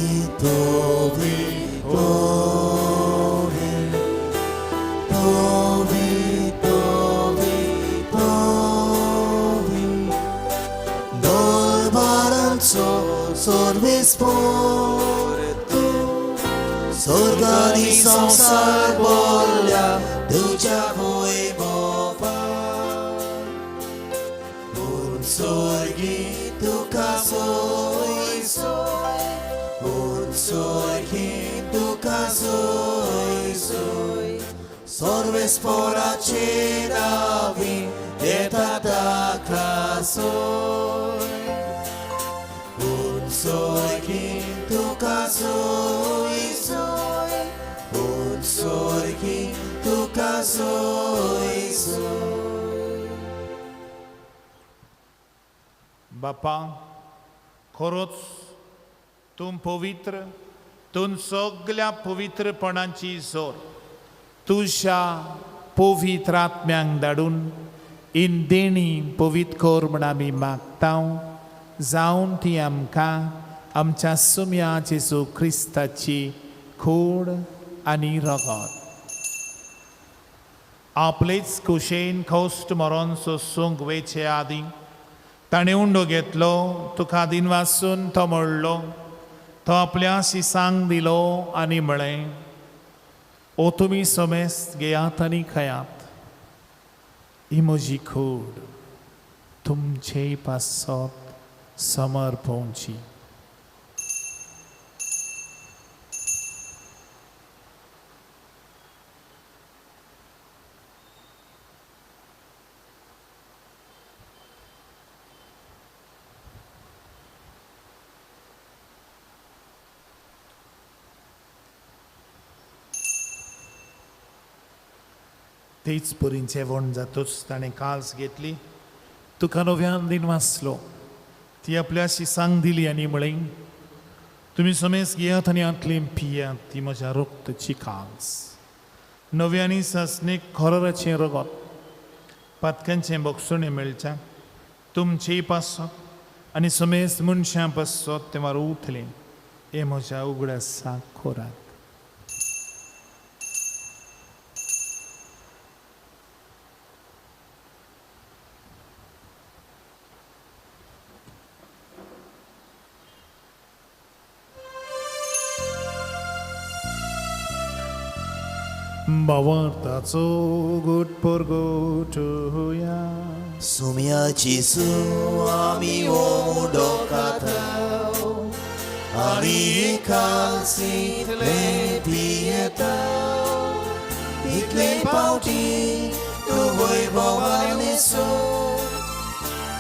povi, povi, povi, povi, povi. दरबारांचो सर्वेस्पर तूं, स्वर्गानी संवसार भरल्या तुज्या वैभवान. पूण स्वर्गी तुका सोय सोय, पूण स्वर्गी तुका सोय सोय. सर्वेस्पराचे नांवी येता ताका सोय. पूण स्वर्गी तुका सोय सोय, पूण स्वर्गी तुका सोय सोय. बापा, खरोच तूं पवित्र, तूं सगल्या पवित्रपणाची जोर. तुज्या पवित्र आत्म्यांक धाडून इन देणी पवित्र कर म्हण आमी मागता, जावन ती आमकां आमच्या सुम्या जेजू क्रिस्ताची खोड आनी रगत आपलेच कुशेन खोस्ट मरोन सोसूंक वेचे आदीं ताणें उंडो घेतलो, तुका दिनवासून तो म्हणलो, तो आपल्या शिसांक दिलो आनी म्हळें, ओ तुमी समेस्त घेयात आनी खायात, ही म्हजी खोड तुमचे पासत समर्पोवची. तेच परीन जेवण जातूच ताणें काल्स घेतली, तुका नव्यान दिन वाचलो, ती आपल्या शिसांक दिली आनी म्हळें, तुमी समेस घेयात आनी आतली पियात, ती म्हज्या रक्तची काल्स, नव्यानी सासणीक खरोराचें रगत, पातकांचें बक्षणें मेळच्या तुमचेय पासत आनी समेस मनशां पासत तें वार उठलें, हें म्हज्या उगडासाक खोराक. भावार्थाचो गुट परगटुया. सुम्या जेजू आमी उंडो खाताव आनी कालसींतलें पियेताव, तितले पावटी तूं वैभवान न्हेसून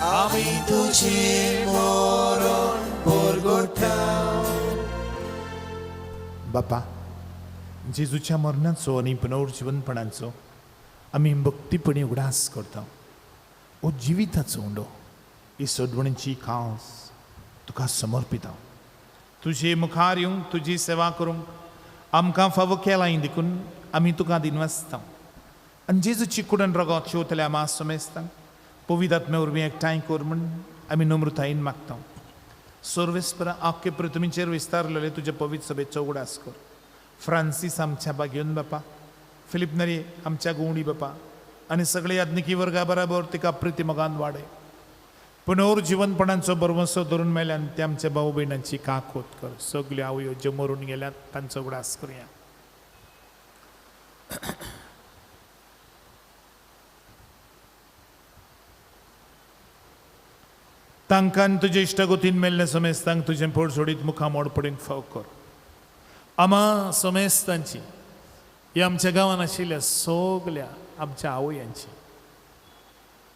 आमी तुजें मरण परगटा. बापा, जेजूच्या मरणाचो आनी पुनर्जिवनपणाचो आमी भक्तीपणी उगडास करता. हो जिविताचो उंडो, ही सोडवणीची खास तुका समर्पिता. तुजे मुखार येवंक, तुजी सेवा करूंक आमकां फावो केलां देखून आमी तुका दिनवासता. आनी जेजूची कुडण रगत शिवतल्या मास समेस्तांक पवित्र आत्म्या वरवीं एकठांय कर म्हूण आमी नम्रतायेन मागता. सर्वेस्परा आख्खे पृथ्वीचेर विस्तारलेले तुजे पवित्र सभेचो उगडास कर. फ्रांसीस आमच्या बागेवन बापा, फिलीप नरी आमच्या गुवणी बापा आनी सगळे याज्ञिकी वर्गा बराबर तिका प्रिती मोगान वाडय. पुनर्जिवनपणाचो भरवंसो धरून मेल्यान ते आमच्या भाव भयणांची काकोत कर. सगल्यो आवयो ज्यो मरून गेल्यात तांचो उगडास करुया. तांकां तुजे इश्टागोतीन मेल्ले समेस्तांक तुजें पोट सोडीत मुखां मोड पडींक फाव कर. आमा समेस्तांची, ही आमच्या गांवांत आशिल्ल्या सगल्या आमच्या आवयांची,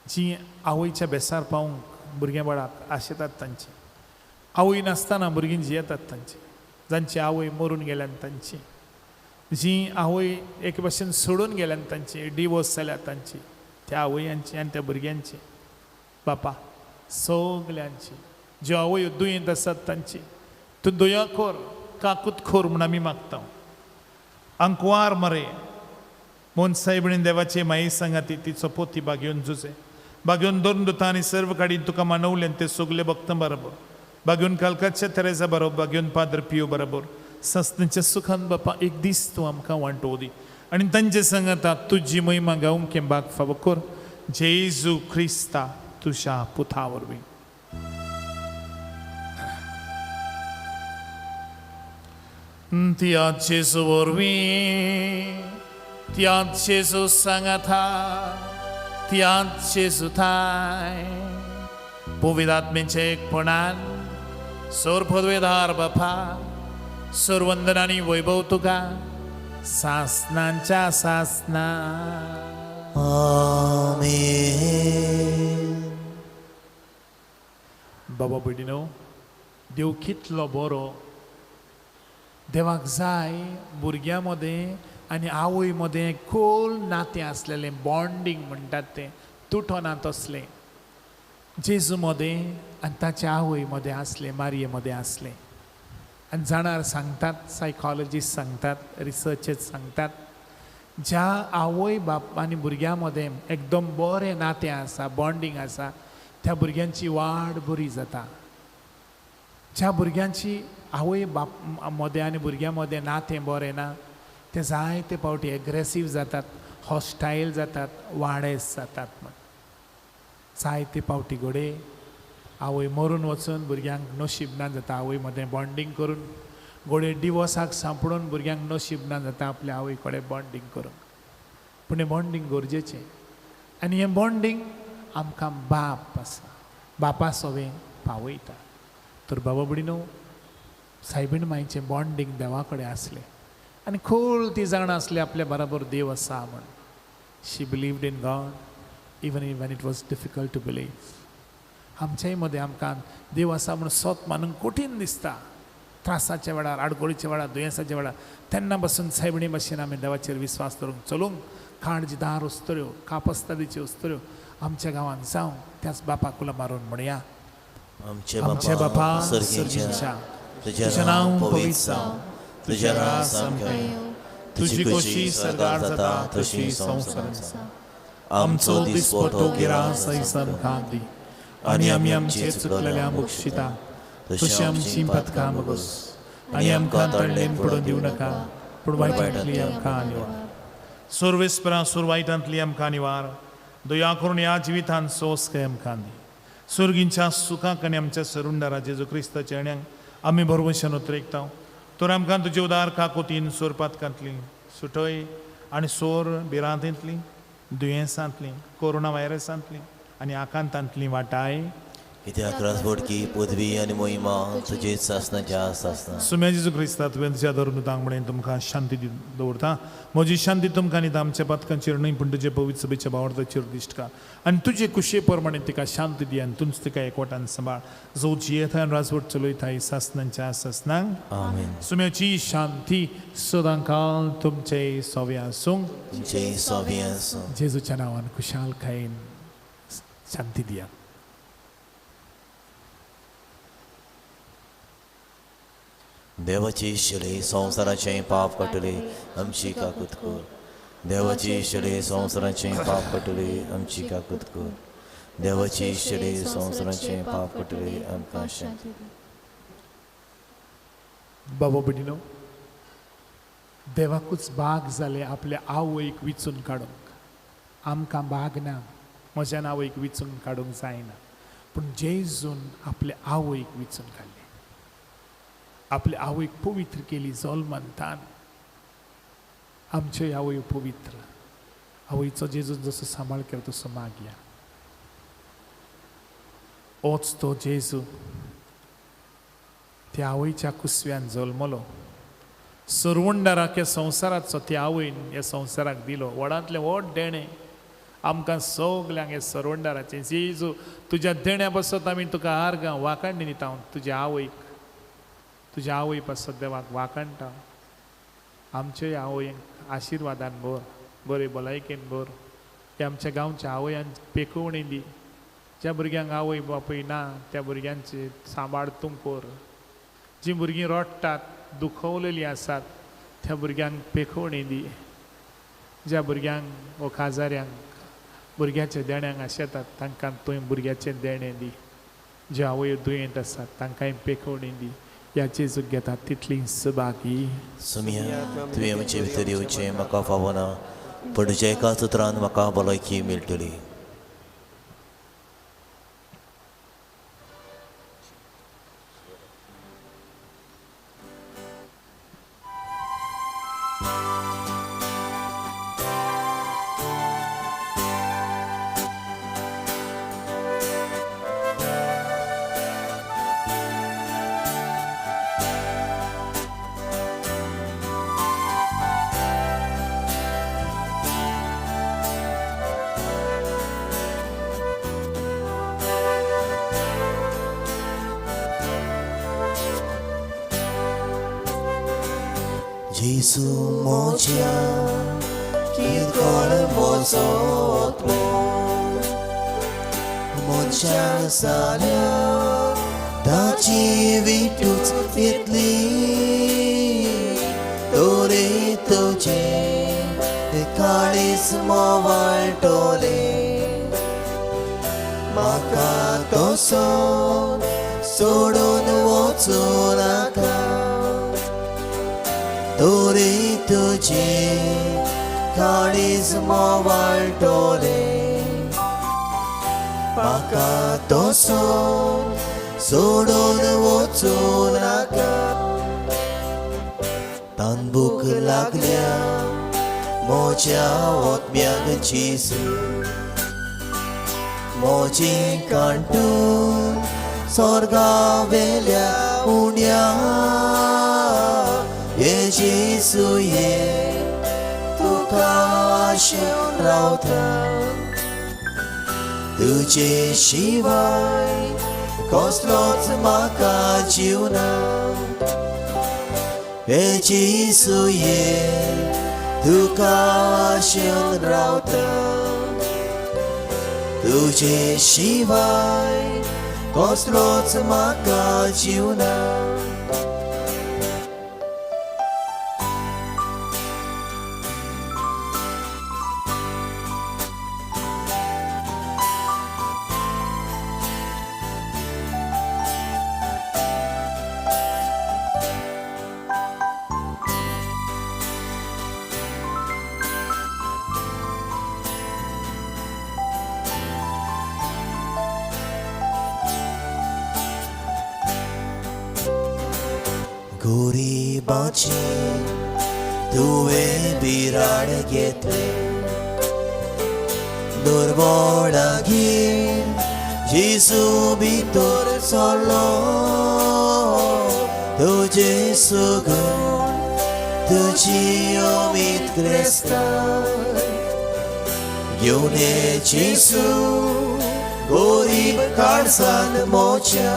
जी आवयच्या बेसार पावूंक भुरग्यां बाळाक आशेतात तांची, आवय नासतना भुरगीं जियेतात तांची, जांची आवय मरून गेल्यान तांची, जी आवय एके भाशेन सोडून गेल्यान तांची, डिवोर्स जाल्या तांची, त्या आवयांची आनी त्या भुरग्यांची. बापा, सगल्यांची ज्यो आवय दुयेंत आसात तांची तूं दया कर, काकूत खोर म्हूण आमी मागता. आंकवार मरे मोन सायबणीन देवाचे माये सांगाती तिचो पोती बागेवन जुजे बागेवन दोन दुता आनी सर्व काडीन तुका मानवलें ते सगले भक्तां बरोबर, बागेवन कालकाच्या तेरेजा बरोबर, बागेवन पाद्र पियो बरोबर सस्तेच्या सुखान बापा एक दीस तूं आमकां वांटो दी आनी तांचे सांगाता तुजी महिमा गावंक हें बाग फावो कर. जेजू क्रिस्ता तुज्या पुता वरवीं. त्या जेजू वरवीं, त्या जेजू सांगाता, त्या जेजू थाय पवित्र आत्म्याच्या एकपणान सोर पदवेदार बापा सोर वंदन आनी वैभव तुका सासनांच्या सासना. आमेन. बाबा भयणीनो, देव कितलो बरो. देवाक जाय भुरग्यां मदें आनी आवय मदें खोल नातें आसलेलें, बॉन्डींग म्हणटात तें तुटना तसलें जेजू मदें आनी ताच्या आवय मदें आसलें, मारये मदें आसलें. आनी जाणार सांगतात, सायकोलॉजिस्ट सांगतात, रिसर्चर्स सांगतात, ज्या आवय बाप आनी भुरग्यां मदें एकदम बरें नातें आसा, बॉन्डींग आसा, त्या भुरग्यांची वाड बरी जाता. ज्या भुरग्यांची आवय बाप मदें आनी भुरग्यां मदें नातें बरें ना, ते जायते फावटी एग्रेसीव जातात, हॉस्टायल जातात, वाडेस जातात. म्हण जायते फावटी घडये आवय मरून वचून भुरग्यांक नशीब ना जाता आवय मदें बॉन्डींग करून, घडये डिवोर्साक सांपडून भुरग्यांक नशीब ना जाता आपल्या आवय कडेन बॉन्डींग करूंक. पूण हें बॉन्डींग गरजेचें आनी हें बॉन्डींग आमकां बाप आसा, बापा सोवें पावयता. तर बाबा भयणीनो, सायबीण मायचें बॉन्डींग देवा कडेन आसलें आनी खोल ती जाणा आसली आपल्या बराबर देव आसा म्हण. She believed in God even when it was difficult to believe. आमच्याय मदें आमकां देव आसा म्हूण सोत मानूंक कठीण दिसता. त्रासाच्या वेळार, आडखळीच्या वेळार, दुयेंसाच्या वेळार, तेन्ना पासून सायबणी भाशेन आमी देवाचेर विस्वास दवरूंक चलूंक काळजी दार उस्तऱ्यो, कापस्तादीच्यो उस्तऱ्यो आमच्या गांवांत जावं त्याच बापाक कुलां मारून म्हणया. आमचे बापा सर्गीच्या, तुजें नांव पवित्र जावं, तुजें राज आमकां येवं, तुजी खोशी सर्गार जाता तशी संवसारांत जावं. आमचो दिसपटो गिरास आयज आमकां दी आनी आमी आमचे चुकलेल्या बक्षिता तशी आमची पथकां बगोस आनी आमकां तळलेन पडून दिवं नाका, पूण वायटांतली आमकां निवार. सुरवेस्परा सुर वायटांतली आमकां निवार. दया करून ह्या जिवितांत सोंस काय आमकां दी. सुर्गींच्या सुखाक आनी आमच्या सरुंडारा जेजू क्रिस्ताच्या येण्याक आमी भरवंशान उतरेकता. तर आमकां तुजे उदार काकोतीन सोरपातकांतली सुटय आनी सोर भिरांतेंतली, दुयेंसांतली, कोरोना व्हायरसांतली आनी आकांतांतली वाटाय. कित्याक राजवटकी पदवी आनी मोहिमा तुजेच सासनाच्या सासना. सुम्या जेजू क्रिस्ता, तुवें तुज्या धर्मदूतांक म्हणून तुमकां शांती दवरता. म्हजी शांती तुमकां न्ही आमच्या पातकांचेर न्हय, पूण तुजे पवित्र सभेच्या भावार्थाचेर दिश्ट घाल आनी तुजे कुशे प्रमाणे तिका शांती दी आनी तुमच तिका एकवटान सांबाळ, जो जियेता आनी राजवट चलयता सासनांच्या सासनांक. आमेन. सुम्याची शांती सदांकाल तुमचे सोवे आसूं. तुमचे सोवे आसूं. जेजूच्या नांवान खुशालकायेन शांती दिया. देवाची शिले संवसाराचें पाप काडटले आमची काकूत कर. देवाची शिले संवसाराचें पाप काडटले आमची काकूत कर. देवाची शिले संवसाराचें पाप काडटले आमकां शांती दी. बाबा भयणीनो, देवाकूच भाग जाले आपल्या आवयक विचून काडूंक. आमकां भाग ना, म्हज्यान आवयक विचून काडूंक जायना, पूण जेजून आपल्या आवयक विचून काडलें, आपले आवयक पवित्र केली जल्मंतान. आमच्योय आवय पवित्र. आवयचो जेजून जसो सांबाळ केलो तसो मागया. ओच तो जेजू त्या आवयच्या कुसव्यान जल्मलो. सरवंडाराक ह्या संवसाराचो त्या आवयन ह्या संवसाराक दिलो. व्हडांतलें व्हड देणें आमकां सगल्यांक हे सरवंडाराचें. जेजू तुज्या देण्या पासत आमी तुका आर्गां वाखाणणी दिता. तुज्या आवयक, तुज्या आवय पासत देवाक वाखाणटा. आमच्योय आवयंक आशिर्वादान भर, बरे भलायकेन भर. हे आमच्या गांवच्या आवयांक पेकोवणी दी. ज्या भुरग्यांक आवय बापूय ना त्या भुरग्यांचे सांबाळ तूं कर. जीं भुरगीं रडटात, दुखवलेलीं आसात त्या भुरग्यांक पेकोवणी दी. ज्या भुरग्यांक वो काजाऱ्यांक भुरग्याच्या देण्यांक आशेतात तांकां तुवें भुरग्याचें देणें दी. ज्या आवय दुयेंत आसात तांकांय पेकोवणी दी. ह्या जेजूक घेतात तितली सबागी. सुमिया, तुवें म्हजे भितर येवचें म्हाका फावना, पूण तुज्या एका सुत्रान म्हाका भलायकी मेळटली. जेजू म्हज्या किरकोळ म्हजो आत्मो मनशां जाल्यार ताची विटूच येतली. तोरे तुजें काळीज मोवाळटलें, म्हाका तसो सोडून वचूं नाका. तोरे तुजें काळीज मोवाळटलें, म्हाका तसो सोडून वचूं नाका. तानभूक लागल्या म्हज्या आत्म्याक जेजू, म्हजें कांटून स्वर्गावेल्या उण्या. ये जेजू ये तुका आशेवन रावता, तुजे शिवाय कसलोच म्हाका जीव ना. हे जेजू ये तुका आशेवन रावता, तुजे शिवाय कसलोच म्हाका जीव ना. गरिबाची तुवें बिराड घेतलें, दुर्बळागेर जेजू भितर सरलो तुजें सुगूण तुजी उमेद क्रिस्तांव घेवन ये जेजू गोरीब काळजान मोच्या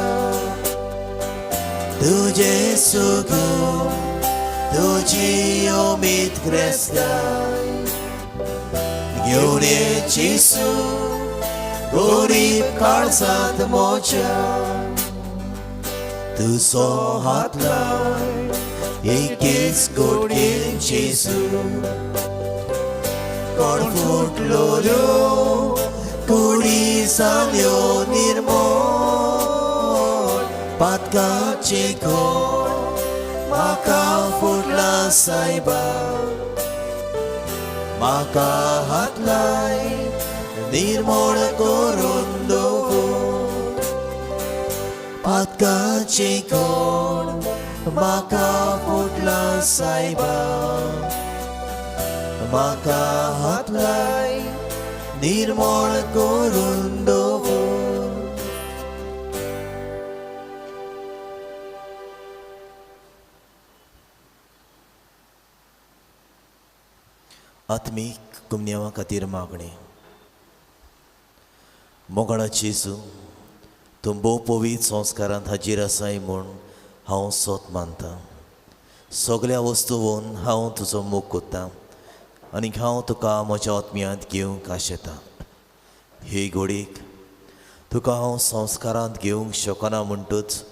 तुजें सुगूण तुजी उमेद क्रिस्तांव घेवन ये जेजू गोरीब काळजांत मोच्या तुजो हात लाय एकेच गोडयेन जेजू कोण फुटलोल्यो कुडी जाल्यो निर्मोळ पातकाचे कोण म्हाका फुटला सायबा म्हाका हात लाय निर्मोळ करून दवर पातकाचे कोण म्हाका फुटला सायबा म्हाका हात लाय निर्मोळ करून दवर. आत्मीक कुमन्यावा खातीर मागणें. मोगाळा जेजू, तूं भोव पवित्र संस्कारांत हाजीर आसाय म्हूण हांव सोत मानता. सगल्या वस्तूवन हांव तुजो मोग कोत्ता आनी हांव तुका म्हज्या आत्म्यांत घेवंक आशेता. हे घोडयेक तुका हांव संस्कारांत घेवंक शकना म्हणटूच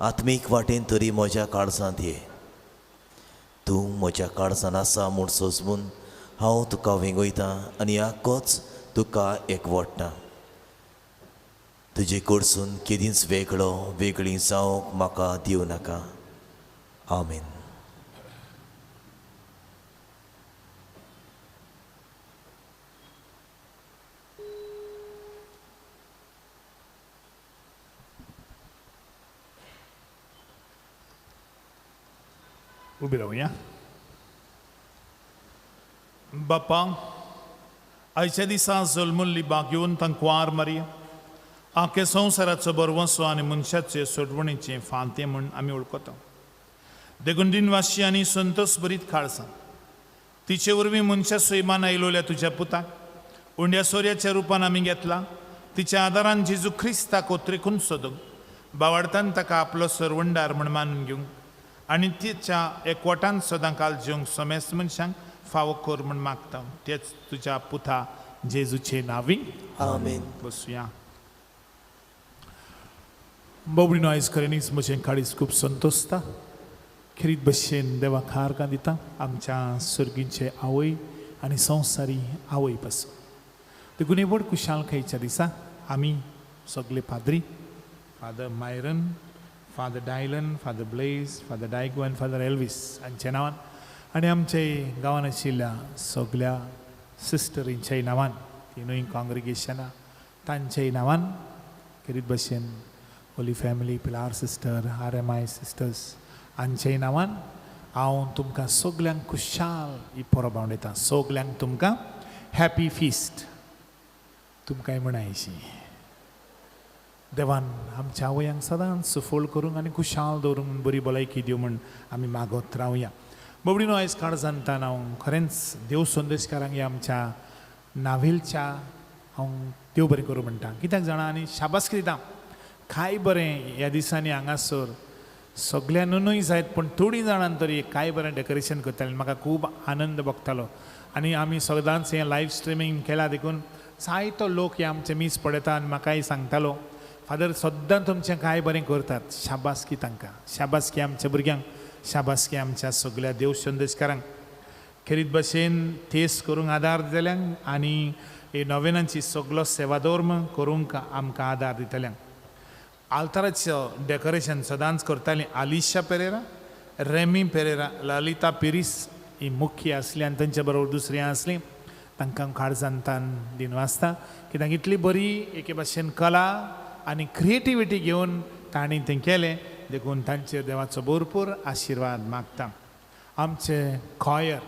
आत्मीक वाटेन तरी म्हज्या काळजांत ये. तूं म्हज्या काळजान आसा म्हूण सोजमून हांव तुका वेंगयता आनी आक्कोच तुका एकवटता. तुजे कडसून केदींच वेगळो वेगळी जावंक म्हाका दिवं नाका. आमेन. उबी रावया. बापा, आयच्या दिसा जल्मुल्ली बागेवन तांकवार मारया आख्या संवसाराचो बरवसो आनी मनशाचे सोडवणीचे फांते म्हूण आमी वळखता. देखून दिनवाशी आनी संतोष भरीत काळसां तिचे वरवीं मनशा सैमान आयलोल्या तुज्या पुताक उंड्या सोऱ्याच्या रुपान आमी घेतला. तिच्या आदारान जेजू ख्रिस्ताक ओत्रेकून सोदूंक बावडतान ताका आपलो सरवंडार म्हूण मानून घेवंक आनी तिच्या एकवटान सदां काल जेवंक समेस्त मनशांक फावो कर म्हूण मागता. तेच तुज्या पुता जेजूचे नांवी. आमेन. बसुया. बाबडीनो, आयज खऱ्यांनीच म्हजें काळीज खूब संतोषता खेरीत भशेन देवाक आर्गां दिता आमच्या सर्गींचे आवय आनी संवसारी आवय पासून. देखून हे व्हड खुशालकायेच्या दिसा आमी सगळे पाद्री, Father Myron, Father Dylan, Father Blaise, Father Daigo आनी फादर एल्वीस हांच्या नांवान आनी आमचे गांवान आशिल्ल्या सगल्या सिस्टरींच्याय नांवान, तिनूय काँग्रिगेशनां तांच्याय नांवान, खेरीत भशेन Holy Family, Pilar sister, RMI sisters हांच्याय नांवान हांव तुमकां सगल्यांक खुशाल ही परब आवडयता. सगल्यांक तुमकां हॅपी फिस्ट तुमकांय म्हणायची. देवान आमच्या आवयांक सदांच सुफळ करूंक आनी खुशाल दवरूंक म्हूण बरी भलायकी दिवं म्हूण आमी मागत रावया. बाबडीनो, आयज काळजांतान हांव खरेंच देव संदेशकारांक ह्या आमच्या नावेलच्या हांव देव बरें करूं म्हणटा. कित्याक जाणा आनी शाबासकी दिता. काय बरें ह्या दिसांनी हांगासर सगळ्यानूय जायत पूण थोडीं जाणां तरी काय बरें डेकोरेशन करतालीं. म्हाका खूब आनंद भोगतालो आनी आमी सदांच हें लायव स्ट्रिमींग केलां देखून जायतो लोक हे आमचें मीस पळयता आनी म्हाकाय सांगतालो, फादर सद्दां तुमचें काय बरें करतात. शाबासकी तांकां, शाबासकी आमच्या भुरग्यांक, शाबासकी आमच्या सगळ्या देव संदेशकारांक. खेरीत भशेन तेस करूंक आदार दितल्यांक आनी हे नोवेनांची सगलो सेवाधर्म करूंक आमकां आदार दितल्यांक. आल्ताराचो डेकोरेशन सदांच करतालीं आलिशा पेरेरा, रेमी पेरेरा, ललिता पिरीस ही मुख्य आसली आनी तांच्या बरोबर दुसरी आसली. तांकां काळजांतान दिनवासता कित्याक इतली बरी एके भाशेन कला आनी क्रिएटिविटी घेवन तांणी तें केलें. देखून तांचेर देवाचो भरपूर आशिर्वाद मागता. आमचे कॉयर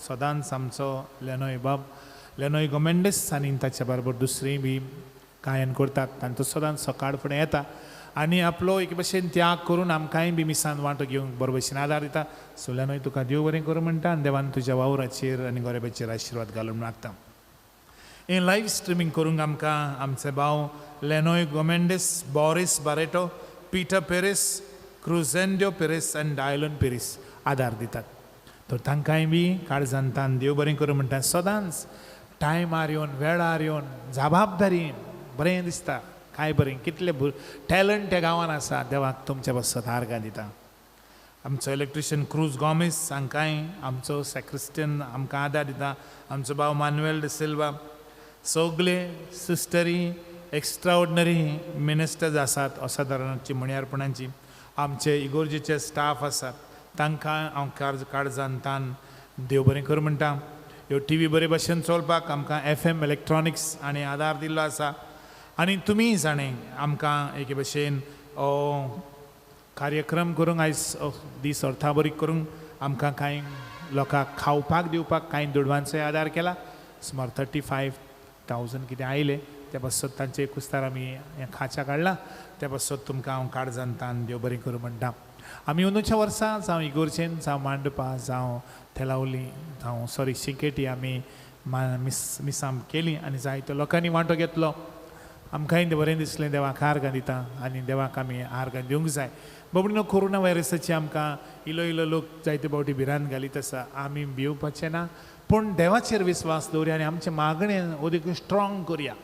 सदांच आमचो लेनोय बाब, लेनोय गोमेंडस आनी ताच्या बरोबर दुसरी बी गायन करतात तांचो सदांच सकाळ फुडें येता आनी आपलो एक भशेन त्याग करून आमकांय बी मिसान वांटो घेवंक बरो भशेन आदार दिता. सोल्यानूय तुका देव बरें करूं म्हणटा आनी देवान तुज्या वावराचेर आनी गोरेबाचेर आशिर्वाद घालून मागता. हें लायव्ह स्ट्रिमींग करूंक आमकां आमचे भाव लेनोय गोमेंडीस, बॉरीस बारेटो, पिटर पेरीस, क्रुझेंड्यो पेरीस आनी डायलन पेरीस आदार दितात. तर तांकांय बी काळजान तान देव बरें करूं म्हणटा. सदांच टायमार येवन वेळार येवन जबाबदारीन बरें दिसता. काय बरें कितले टॅलंट ह्या गांवान आसा. देवाक तुमच्या पासत आर्गां दिता. आमचो इलेक्ट्रिशियन क्रूज गोमेस हांकांय आमचो सॅक्रिस्टन आमकां आदार दिता. आमचो भाव मानुएल de Silva, सगळे सिस्टरी एक्स्ट्राऑर्डिनरी मिनिस्टर्स आसात असाधारणाची म्हणयारपणाची. आमचे इगोर्जेचे स्टाफ आसात तांकां हांव काळजान तान देव बरें करूं म्हणटा. ह्यो टी व्ही बरे भशेन चलपाक आमकां FM electronics आनी आदार दिल्लो आसा. आनी तुमी जाणें आमकां एके भशेन कार्यक्रम करूंक आयज दीस अर्थाबरीक करूंक आमकां कांय लोकांक खावपाक दिवपाक कांय दुडवांचोय आदार केला. सुमार 35,000 कितें आयले त्या पासत तांचे कुस्तार आमी हें खाच्या काडला. त्या पासत तुमकां हांव काळजान तान देव बरें करूं म्हणटा. आमी अंदूच्या वर्सा जावं इगोर्जेन जावं मांडपा जावं थेलावली जावं सॉरी शिंकेटी आमी मिसां केली आनी जायत्या लोकांनी वांटो घेतलो. आमकांय बरें दिसलें. देवाक आर्गां दिता आनी देवाक आमी आर्गां दिवंक जाय. बाबडीनो कोरोना व्हायरसाची आमकां इलो इलो लोक जायते फावटी भिरांत घालीत आसा. आमी भिवपाचें ना, पूण देवाचेर विस्वास दवरुया आनी आमचें मागणें अदीक स्ट्रोंग करुया.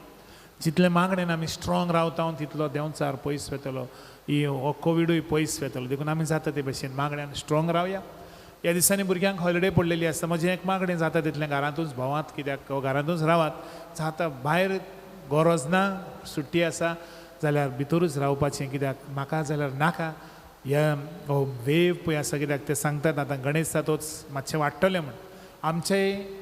जितलें मागणेन आमी स्ट्रोंग रावता तितलो देंवचार पयस वतलो, ही हो कोविडूय पयस वतलो. देखून आमी जाता ते भशेन मागण्यान स्ट्रोंग रावया. ह्या दिसांनी भुरग्यांक हॉलिडे पडलेली आसता. म्हजें एक मागणें जाता तितलें घरांतूच भोंवात, कित्याक घरांतूच रावात. जाता भायर गरज ना, सुट्टी आसा जाल्यार भितरूच रावपाचें, कित्याक म्हाका जाल्यार नाका ह्या हो वेव पळय आसा. कित्याक ते सांगतात आतां गणेश जातोच मातशें वाडटलें म्हण. आमचे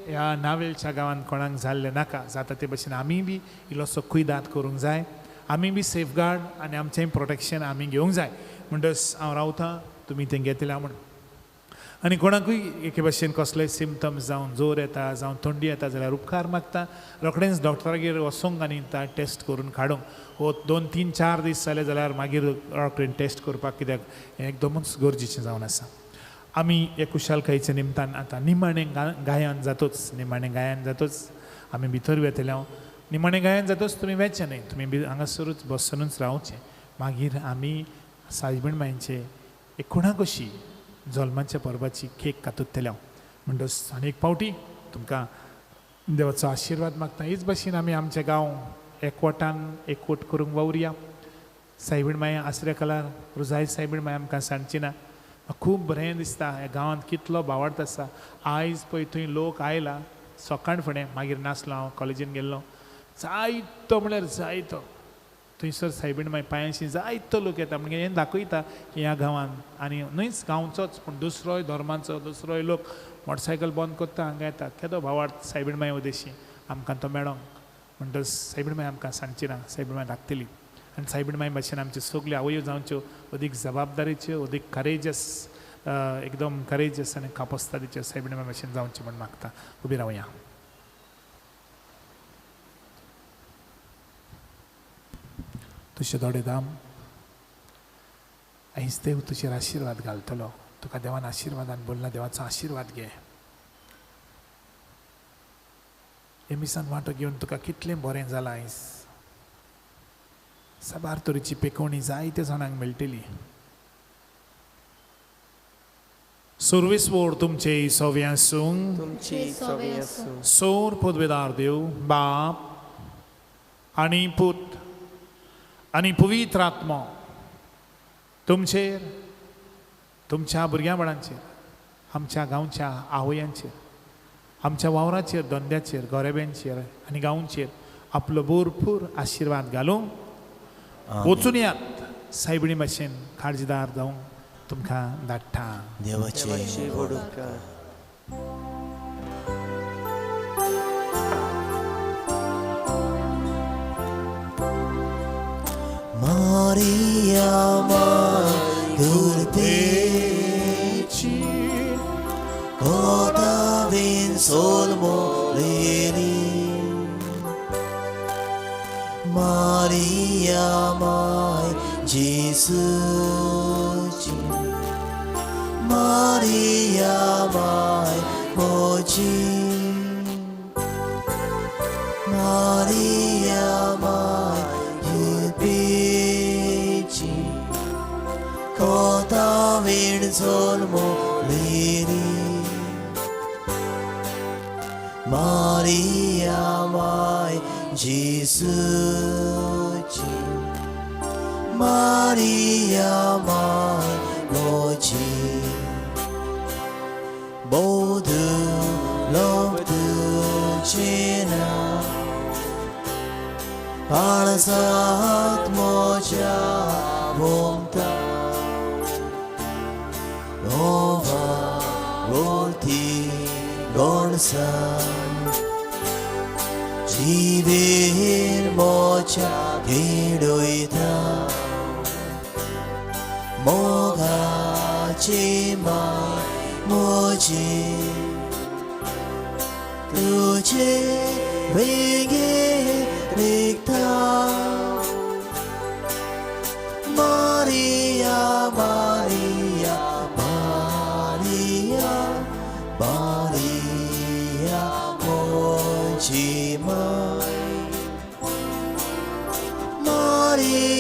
ह्या नावेलच्या गांवांत कोणाक जाल्लें नाका. जाता ते भशेन आमी बी इल्लोसो कुयदाद करूंक जाय. आमी बी सेफगार्ड आनी आमचें प्रोटेक्शन आमी घेवंक जाय. म्हणटच हांव रावता, तुमी तें घेतल्या म्हण. आनी कोणाकूय एके भशेन कसलेय सिमटम्स जावं जोर येता जावं थंडी येता जाल्यार उपकार मागता रोखडेंच डॉक्टरागेर वचूंक आनी टेस्ट करून काडूंक. हो 2-3-4 दीस जाले जाल्यार मागीर रोखडें टेस्ट करपाक, कित्याक हें एकदमूच गरजेचें जावन आसा. आमी हे कुशालकायेच्या निमतान आतां निमाणें गायन जातूच, निमाणें गायन जातूच आमी भितर वेतले. हांव निमाणें गायन जातूच तुमी वेचें न्हय, तुमी हांगासरूच बसुनूच रावचें. मागीर आमी सायबीण मांयचे एकुणा कशी जल्माच्या परबाची केक कातुतले. हांव म्हणटच आनी एक फावटी तुमकां देवाचो आशिर्वाद मागता. हेच भशेन आमी आमचे गांव एकवटान एकवट करूंक वावुरया. सायबीण माय आसऱ्या कलार रोजाय सायबीण माय आमकां सांगची ना. खूब बरें दिसता ह्या गांवांत कितलो भावार्थ आसा. आयज पळय थंय लोक आयला सकाळ फुडें, मागीर नासलो हांव कॉलेजीन गेल्लो. जायतो म्हळ्यार जायतो थंयसर सायबीण माय पांयांशी जायतो लोक येता. म्हणजे हें दाखयता की ह्या गांवांत आनी न्हयच गांवचोच पूण दुसरोय धर्माचो दुसरोय लोक मोटरसायकल बंद करता हांगा येता. केदो भावार्थ सायबीण माय उदेशी आमकां तो मेळोंक. म्हणटच सायबीण माय आमकां सांगची ना, सायबीण माय दाखतली. आनी सायबीण माय भाशेन आमच्यो सगल्यो आवयो जावच्यो अदीक जबाबदारीच्यो, अदीक करेजस, एकदम करेजस आनी कापस्तादीच्यो सायबीण माय भाशेन जावच्यो म्हण मागता. उबी रावया. तुजे दोळे दाम आयज देव तुजेर आशिर्वाद घालतलो. तुका देवान आशिर्वादान बोलना, देवाचो आशिर्वाद घे. हे मिसान वांटो घेवन तुका कितलें बरें जालां आयज. साबार तरेची पेकोवणी जायत्या जाणांक मेळटली. सुर्वेस्वर तुमचे सवे आसूं, तुमची सवे आसूं. सोर पदवेदार देव बाप आनी पूत आनी पवित्र आत्मो तुमचेर, तुमच्या भुरग्यां बाळांचेर, आमच्या गांवच्या आवयांचेर, आमच्या वावराचेर, धंद्याचेर, गोरेब्यांचेर आनी गांवचेर आपलो भरपूर आशिर्वाद घालूंक वचून यात. सायबिणी भाशेन काळजीदार जावंक तुमकां धाडटा. देवाचे व्हड उपकार. Maria Madurpechi Kota vin sol moriri Maria Maria माय जेजूची मारिया माय मोजी मारिया माय कृपेची कोता वेळ जल्मलेली मारिया माय जेजूची मारिया माय मोजी बोध लोकचेना पाळसात मोजा भोमता नोवा बोलती गोणसान जिवेर मोजा खेडोयता मोगाची माय मोजी तुझे वेगे रिक्ता मारिया मारिया मारिया मारिया मोजी माय मारिया